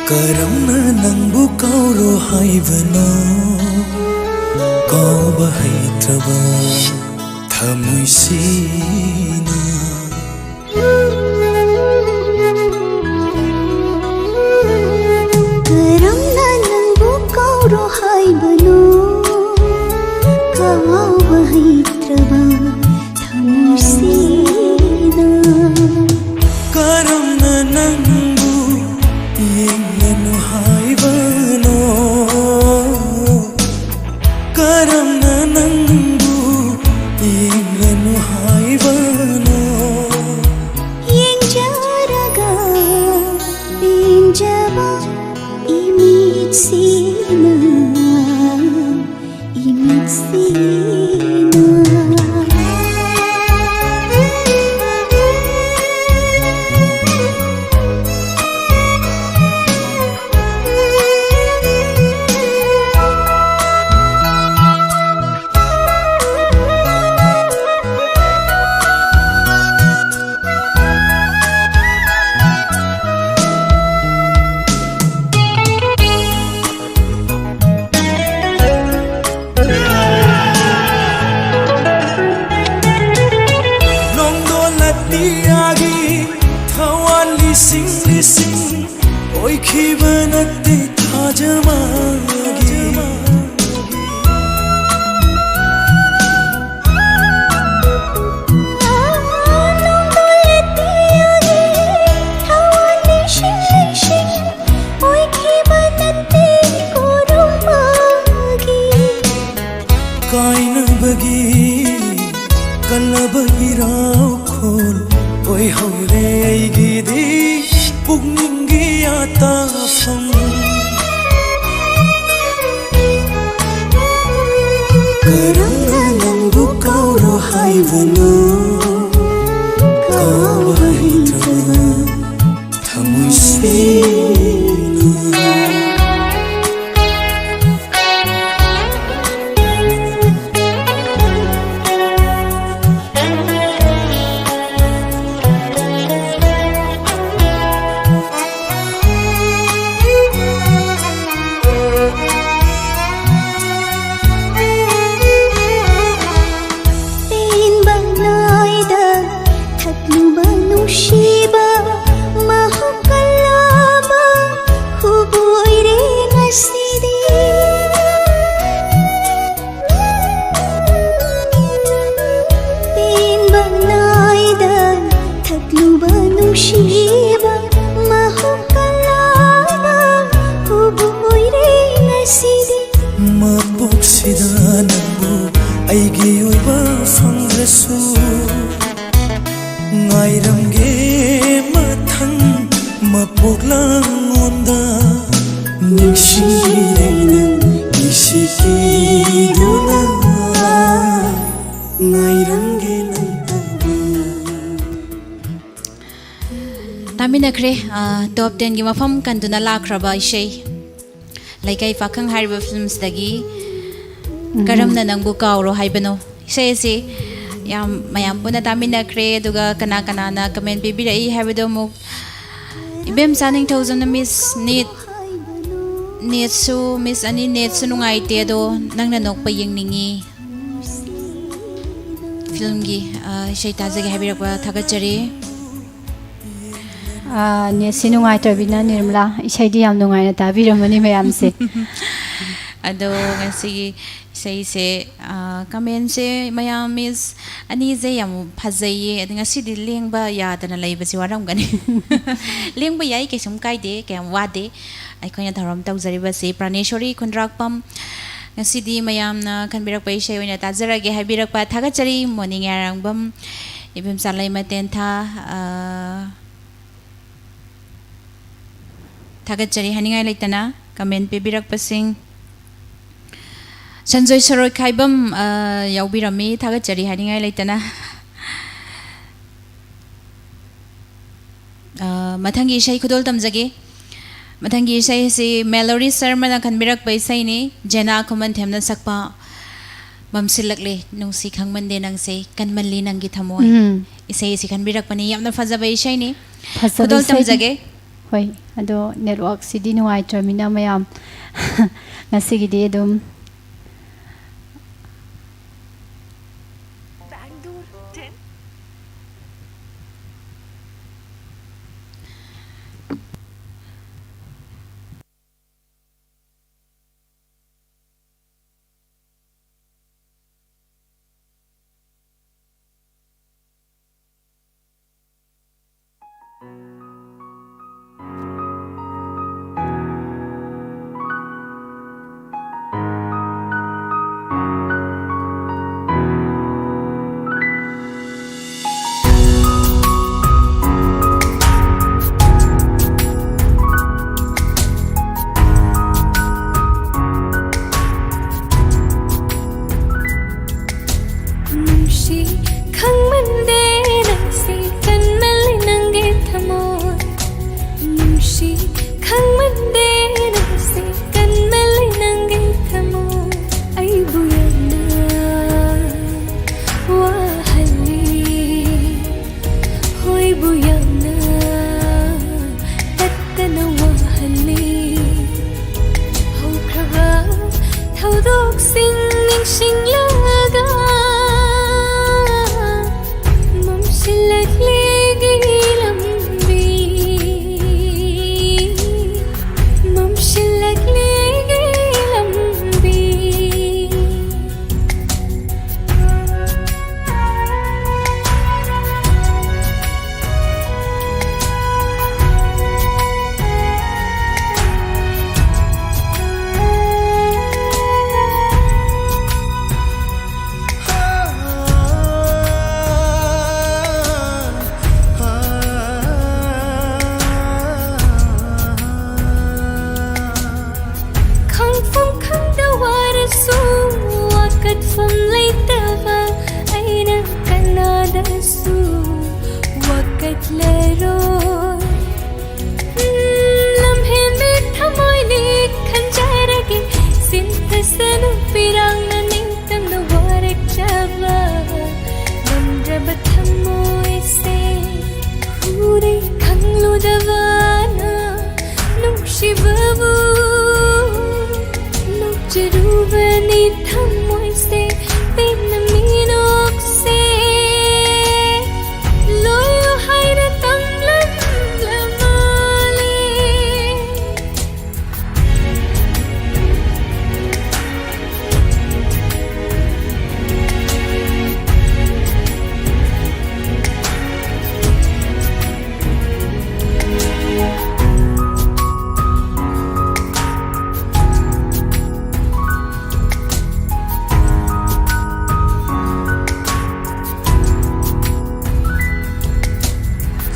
ꯀꯔꯝꯅ ꯅꯪꯕꯨ ꯀꯥꯎꯔꯣ ꯍꯥꯏꯕꯅꯣ? ꯀꯥꯎꯕ ꯍꯩꯇ꯭ꯔꯕ ꯊꯃꯣꯏꯁꯤꯅ꯫ ꯀꯔꯝ ꯌꯥꯒꯤ ꯊꯋꯥꯟ ꯂꯤꯁꯤꯡ ꯂꯤꯁꯤꯡ ꯑꯣꯏꯈꯤꯕ ꯅꯠꯇꯦ ꯊꯥꯖ ꯃꯥꯒꯤ꯫ ꯀꯥꯏꯅꯕꯒꯤ ꯀꯜꯂꯕ ꯏꯔꯥꯎꯈꯣꯜ ꯑꯣꯏꯍꯧꯔꯦ ꯑꯩꯒꯤꯗꯤ ꯄꯨꯛꯅꯤꯡꯒꯤ ꯑꯇꯥꯐꯝ꯫ ꯀꯔꯝꯅ ꯅꯪꯕꯨ ꯀꯥꯎꯔꯣ ꯍꯥꯏꯕꯅꯣ? ꯀꯥꯎꯕ ꯍꯩꯇ꯭ꯔꯕ ꯊꯃꯣꯏ ꯁꯦꯡꯅ꯫ ꯄꯦꯟꯕ ꯅꯥꯏꯗ ꯊꯛꯂꯨꯕ ꯅꯨꯡꯁꯤꯕ ꯃꯍꯨꯠ ꯀꯜꯂꯕ ꯈꯨꯕꯨ ꯑꯣꯏꯔꯦ ꯉꯁꯤꯗꯤ꯫ ꯄꯦꯟꯕ ꯅꯥꯏꯗ ꯊꯛꯂꯨꯕ ꯅꯨꯡꯁꯤꯕ ꯃꯍꯨꯠ ꯀꯜꯂꯕ ꯈꯨꯕꯨ ꯑꯣꯏꯔꯦ ꯉꯁꯤꯗꯤ꯫ ꯃꯄꯣꯛꯁꯤꯗ ꯅꯪꯕꯨ ꯑꯩꯒꯤ ꯑꯣꯏꯕ ꯐꯪꯗ꯭ꯔꯁꯨ ꯉꯥꯏꯔꯝꯒꯦ ꯃꯊꯪ ꯃꯄꯣꯛ ꯂꯥꯡꯉꯣꯟꯗ ꯅꯤꯡꯁꯤꯡꯕꯤꯔꯩ ꯅꯪ ꯅꯤꯡꯁꯤꯡꯕꯤꯗꯨꯅ ꯉꯥꯏꯔꯝꯒꯦ ꯂꯩꯇꯕ꯫ ꯇꯥꯃꯤꯟꯅꯈ꯭ꯔꯦ, ꯑ, ꯇꯣꯞ ꯇꯦꯟꯒꯤ ꯃꯐꯝ ꯀꯟꯗꯨꯅ ꯂꯥꯛꯈ꯭ꯔꯕ ꯏꯁꯩ ꯂꯩꯀꯥꯏ ꯄꯥꯈꯪ ꯍꯥꯏꯔꯤꯕ ꯐꯤꯂꯝꯁꯤꯗꯒꯤ ꯀꯔꯝꯅ ꯅꯪꯕꯨ ꯀꯥꯎꯔꯣ ꯍꯥꯏꯕꯅꯣ꯫ ꯏꯁꯩ ꯑꯁꯤ ꯌꯥꯝ ꯃꯌꯥꯝ ꯄꯨꯟꯅ ꯇꯥꯃꯤꯟꯅꯈ꯭ꯔꯦ, ꯑꯗꯨꯒ ꯀꯅꯥ ꯀꯅꯥꯅ ꯀꯃꯦꯟ ꯄꯤꯕꯤꯔꯛꯏ ꯍꯥꯏꯕꯗꯣ ꯑꯃꯨꯛ ꯏꯕꯦꯝꯆꯥ ꯅꯤꯡꯊꯧꯖꯝꯅ ꯃꯤꯁ ꯅꯦꯠ, ꯅꯦꯠꯁꯨ, ꯃꯤꯁ ꯑꯅꯤ ꯅꯦꯠꯁꯨ ꯅꯨꯡꯉꯥꯏꯇꯦ, ꯑꯗꯣ ꯅꯪꯅ ꯅꯣꯛꯄ ꯌꯦꯡꯅꯤꯡꯉꯤ꯫ ꯐꯤꯂꯝꯒꯤ, ꯑ, ꯏꯁꯩ ꯇꯥꯖꯒꯦ ꯍꯥꯏꯕꯤꯔꯛꯄ ꯊꯥꯒꯠꯆꯔꯤ꯫ ꯑ, ꯅꯦꯠꯁꯤ ꯅꯨꯡꯉꯥꯏꯇ꯭ꯔꯕꯤꯅ ꯅꯤꯔꯃꯂꯥ, ꯏꯁꯩꯗꯤ ꯌꯥꯝ ꯅꯨꯡꯉꯥꯏꯅ ꯇꯥꯕꯤꯔꯝꯃꯅꯤ ꯃꯌꯥꯝꯁꯦ꯫ ꯑꯗꯣ ꯉꯁꯤꯒꯤ ꯏꯁꯩꯁꯦ, ꯑ, ꯀꯃꯦꯟꯁꯦ ꯃꯌꯥꯝ ꯃꯤꯁ ꯑꯅꯤꯁꯦ ꯌꯥꯝ ꯐꯖꯩꯌꯦ꯫ ꯑꯗꯣ ꯉꯁꯤꯗꯤ ꯂꯦꯡꯕ ꯌꯥꯗꯅ ꯂꯩꯕꯁꯤ ꯋꯥꯔꯝꯒꯅꯤ꯫ ꯂꯦꯡꯕ ꯌꯥꯏ, ꯀꯩꯁꯨꯝ ꯀꯥꯏꯗꯦ, ꯀꯌꯥꯝ ꯋꯥꯗꯦ꯫ ꯑꯩꯈꯣꯏꯅ ꯊꯧꯔꯝ ꯇꯧꯖꯔꯤꯕꯁꯤ ꯄ꯭ꯔꯥꯅꯦꯁꯣꯔꯤ ꯈꯨꯟꯗ꯭ꯔꯥꯛꯄꯝ꯫ ꯉꯁꯤꯗꯤ ꯃꯌꯥꯝꯅ ꯈꯟꯕꯤꯔꯛꯄ ꯏꯁꯩ ꯑꯣꯏꯅ ꯇꯥꯖꯔꯒꯦ ꯍꯥꯏꯕꯤꯔꯛꯄ ꯊꯥꯒꯠꯆꯔꯤ꯫ ꯃꯣꯅꯤꯡ ꯌꯥꯔꯥꯡꯕꯝ, ꯏꯕꯦꯝꯆꯥ ꯂꯩꯃ ꯇꯦꯟꯊꯥ, ꯑ, ꯊꯥꯒꯠꯆꯔꯤ ꯍꯥꯏꯅꯤꯡꯉꯥꯏ ꯂꯩꯇꯅ ꯀꯃꯦꯟ ꯄꯤꯕꯤꯔꯛꯄꯁꯤꯡ꯫ ꯁꯟꯖꯣꯏ ꯁꯔꯣꯏ ꯈꯥꯏꯕꯝ, ꯑ, ꯌꯥꯎꯕꯤꯔꯝꯃꯤ, ꯊꯥꯒꯠꯆꯔꯤ ꯍꯥꯏꯅꯤꯡꯉꯥꯏ ꯂꯩꯇꯅ꯫ ꯑ, ꯃꯊꯪꯒꯤ ꯏꯁꯩ ꯈꯨꯗꯣꯜ ꯇꯝꯖꯒꯦ꯫ ꯃꯊꯪꯒꯤ ꯏꯁꯩ ꯑꯁꯤ ꯃꯦꯂꯣꯔꯤ ꯁꯔꯃꯅ ꯈꯟꯕꯤꯔꯛꯄ ꯏꯁꯩꯅꯤ꯫ ꯖꯦꯅꯥ ꯈꯨꯃꯟꯊꯦꯝꯅ ꯁꯛꯄ ꯃꯝꯁꯤꯜꯂꯛꯂꯦ ꯅꯨꯡꯁꯤ ꯈꯪꯃꯟꯗꯦ ꯅꯪꯁꯦ ꯀꯟꯃꯜꯂꯤ ꯅꯪꯒꯤ ꯊꯃꯣꯏ꯫ ꯎꯝ꯫ ꯏꯁꯩ ꯑꯁꯤ ꯈꯟꯕꯤꯔꯛꯄꯅꯤ꯫ ꯌꯥꯝꯅ ꯐꯖꯕ ꯏꯁꯩꯅꯤ꯫ ꯐꯖꯕ ꯈꯨꯗꯣꯜ ꯏꯁꯩꯅꯤ꯫ ꯇꯝꯖꯒꯦ꯫ ꯍꯣꯏ, ꯑꯗꯣ ꯅꯦꯠꯋꯥꯛꯁꯤꯗꯤ ꯅꯨꯡꯉꯥꯏꯇ꯭ꯔꯃꯤꯅ ꯃꯌꯥꯝ ꯉꯁꯤꯒꯤꯗꯤ ꯑꯗꯨꯝ ꯊꯃꯣꯏꯁꯦ ꯍꯨꯔꯦ ꯈꯪꯂꯨꯗꯕꯅ ꯅꯨꯡꯁꯤꯕꯕꯨ ꯅꯣꯛꯆꯔꯨꯕꯅꯤ ꯊꯃꯣꯏꯁꯦ ꯄꯦꯟꯅ ꯃꯤꯅꯣꯛꯁꯦ ꯂꯣꯏꯌꯨ ꯍꯥꯏꯅ ꯇꯝꯂꯝꯂ ꯃꯥꯜꯂꯦ꯫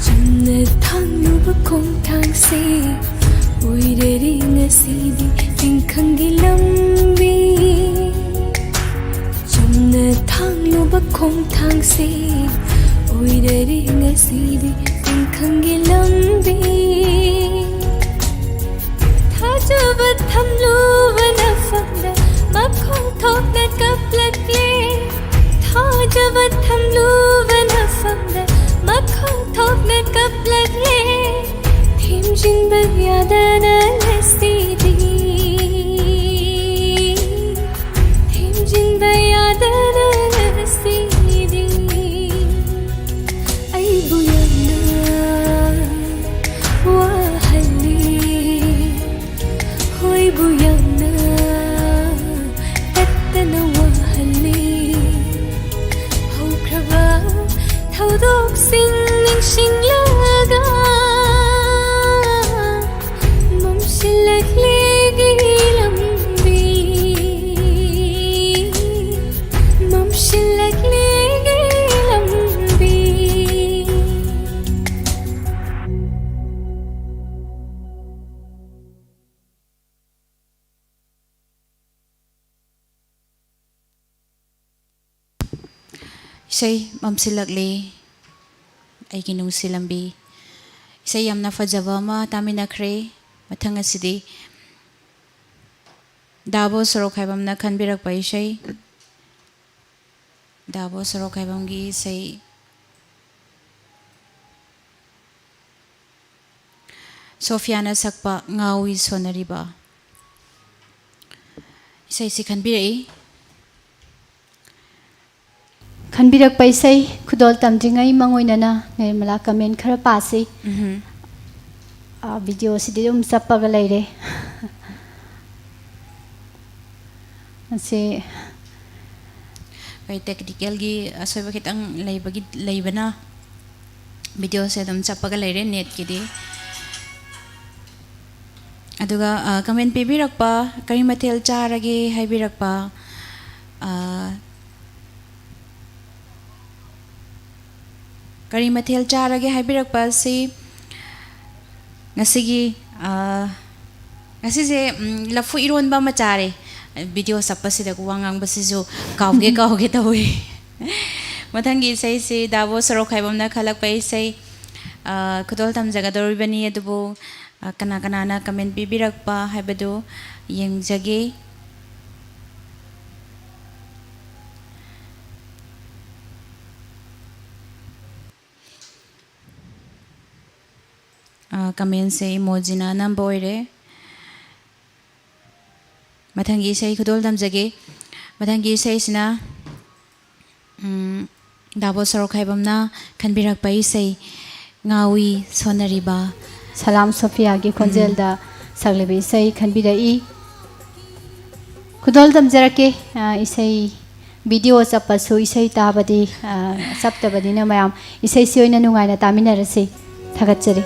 ꯆꯨꯝꯅ ꯊꯥꯡꯂꯨꯕ ꯈꯣꯡꯊꯥꯡꯁꯦ ꯑꯣꯏꯔꯔꯦ ꯉꯁꯤꯗꯤ ꯇꯤꯡꯈꯪꯒꯤ ꯂꯝꯕꯤ꯫ ꯆꯨꯝꯅ ꯊꯥꯡꯂꯨꯕ ꯈꯣꯡꯊꯥꯡꯁꯦ ꯑꯣꯏꯔꯔꯦ ꯉꯁꯤꯗꯤ ꯇꯤꯡꯈꯪꯒꯤ ꯂꯝꯕꯤ꯫ ꯊꯥꯖꯕ ꯊꯝꯂꯨꯕ ꯅꯐꯝꯗ ꯃꯈꯣꯡ ꯊꯣꯛꯅ ꯀꯞꯂꯛꯂꯦ꯫ ꯊꯥꯖꯕ ꯊꯝꯂꯨꯕ ꯅꯐꯝꯗ ꯃꯈꯣꯡ ꯊꯣꯛꯅ ꯀꯞꯂꯛꯂꯦ꯫ ꯊꯦꯝꯖꯤꯟꯕ ꯌꯥꯗꯅ ꯉꯁꯤꯗꯤ ꯊꯦꯝꯖꯤꯟꯕ ꯌꯥꯗꯅ ꯉꯁꯤꯗꯤ ꯑꯩꯕꯨ ꯌꯥꯝꯅ ꯋꯥꯍꯜꯂꯤ꯫ ꯍꯣꯏꯕꯨ ꯌꯥꯝꯅ ꯇꯠꯇꯅ ꯋꯥꯍꯜꯂꯤ꯫ ꯍꯧꯈ꯭ꯔꯕ ꯊꯧꯗꯣꯛꯁꯤꯡ ꯅꯤꯡꯁꯤꯡꯂꯒ ꯃꯝꯁꯤꯜꯂꯛꯂꯦꯒꯤ ꯂꯝꯕꯤ ꯃꯝꯁꯤꯜꯂꯛꯂꯦꯒꯤ ꯂꯝꯕꯤ꯫ ꯏꯁꯩ ꯃꯝꯁꯤꯜꯂꯛꯂꯦ ꯑꯩꯒꯤ ꯅꯨꯡꯁꯤ ꯂꯝꯕꯤ꯫ ꯏꯁꯩ ꯌꯥꯝꯅ ꯐꯖꯕ ꯑꯃ ꯇꯥꯃꯤꯟꯅꯈ꯭ꯔꯦ꯫ ꯃꯊꯪ ꯑꯁꯤꯗꯤ ꯗꯥꯕꯣ ꯁꯣꯔꯣꯛ ꯍꯥꯏꯕ ꯑꯃꯅ ꯈꯟꯕꯤꯔꯛꯄ ꯏꯁꯩ꯫ ꯗꯥꯕꯣ ꯁꯣꯔꯣ ꯈꯥꯏꯕꯝꯒꯤ ꯏꯁꯩ ꯁꯣꯐꯤꯌꯥꯅ ꯁꯛꯄ ꯉꯥꯎꯏ ꯁꯣꯟꯅꯔꯤꯕ꯫ ꯏꯁꯩꯁꯤ ꯈꯟꯕꯤꯔꯛꯏ꯫ ꯈꯟꯕꯤꯔꯛꯄ ꯏꯁꯩ ꯈꯨꯗꯣꯜ ꯇꯝꯗ꯭ꯔꯤꯉꯩ ꯃꯥꯡꯑꯣꯏꯅꯅ ꯅꯤꯔꯃꯂꯥ comment ꯈꯔ ꯄꯥꯁꯤ꯫ ꯎꯝꯍꯨꯝ꯫ ꯑꯥ, video ꯁꯤꯗꯤ ꯑꯗꯨꯝ ꯆꯞꯄꯒ ꯂꯩꯔꯦ꯫ ꯃꯁꯤ ꯑꯩꯈꯣꯏ technical ꯒꯤ ꯑꯁꯣꯏꯕ ꯈꯤꯇꯪ ꯂꯩꯕꯒꯤ, ꯂꯩꯕꯅ video ꯁꯦ ꯑꯗꯨꯝ ꯆꯞꯄꯒ ꯂꯩꯔꯦ net ꯀꯤꯗꯤ꯫ ꯑꯗꯨꯒ, ꯑ, comment ꯄꯤꯕꯤꯔꯛꯄ, "ꯀꯔꯤ ꯃꯊꯦꯜ ꯆꯥꯔꯒꯦ?" ꯍꯥꯏꯕꯤꯔꯛꯄ, ꯑ, "ꯀꯔꯤ ꯃꯊꯦꯜ ꯆꯥꯔꯒꯦ?" ꯍꯥꯏꯕꯤꯔꯛꯄ ꯑꯁꯤ ꯉꯁꯤꯒꯤ, ꯑ, ꯉꯁꯤꯁꯦ, ꯎꯝ, ꯂꯐꯨ ꯏꯔꯣꯟꯕ ꯑꯃ ꯆꯥꯔꯦ꯫ Video ꯆꯞꯄꯁꯤꯗ ꯋꯥ ꯉꯥꯡꯕꯁꯤꯁꯨ ꯀꯥꯎꯒꯦ, ꯀꯥꯎꯒꯦ ꯇꯧꯏ꯫ ꯃꯊꯪꯒꯤ ꯏꯁꯩꯁꯤ ꯗꯥꯕꯣ ꯁꯣꯔꯣ ꯈꯥꯏꯕꯝꯅ ꯈꯜꯂꯛꯄ ꯏꯁꯩ, ꯑ, ꯈꯨꯗꯣꯜ ꯇꯝꯖꯒꯗꯧꯔꯤꯕꯅꯤ, ꯑꯗꯨꯕꯨ, ꯑ, ꯀꯅꯥ ꯀꯅꯥꯅ comment ꯄꯤꯕꯤꯔꯛꯄ ꯍꯥꯏꯕꯗꯨ ꯌꯦꯡꯖꯒꯦ꯫ ꯑ, comment ꯁꯦ emoji ꯅ ꯑꯅꯝꯕ ꯑꯣꯏꯔꯦ꯫ ꯃꯊꯪꯒꯤ ꯏꯁꯩ ꯈꯨꯗꯣꯜ ꯇꯝꯖꯒꯦ꯫ ꯃꯊꯪꯒꯤ ꯏꯁꯩꯁꯤꯅ, ꯎꯝ, ꯗꯥꯕꯣ ꯁꯣꯔꯣ ꯈꯥꯏꯕꯝꯅ ꯈꯟꯕꯤꯔꯛꯄ ꯏꯁꯩ ꯉꯥꯎꯏ ꯁꯣꯟꯅꯔꯤꯕ꯫ ꯁꯂꯥꯝ ꯁꯣꯐꯤꯌꯥꯒꯤ ꯎꯝ꯫ ꯈꯣꯟꯖꯦꯜꯗ ꯁꯛꯂꯕ ꯏꯁꯩ ꯈꯟꯕꯤꯔꯛꯏ꯫ ꯈꯨꯗꯣꯜ ꯇꯝꯖꯔꯛꯀꯦ꯫ ꯑ, ꯏꯁꯩ video ꯆꯞꯄꯁꯨ ꯏꯁꯩ ꯇꯥꯕꯗꯤ, ꯑ, ꯆꯞꯇꯕꯅꯤꯅ ꯃꯌꯥꯝ ꯏꯁꯩꯁꯤ ꯑꯣꯏꯅ ꯅꯨꯡꯉꯥꯏꯅ ꯇꯥꯃꯤꯟꯅꯔꯁꯤ꯫ ꯊꯥꯒꯠꯆꯔꯤ꯫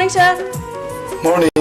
Morning, sir. Morning.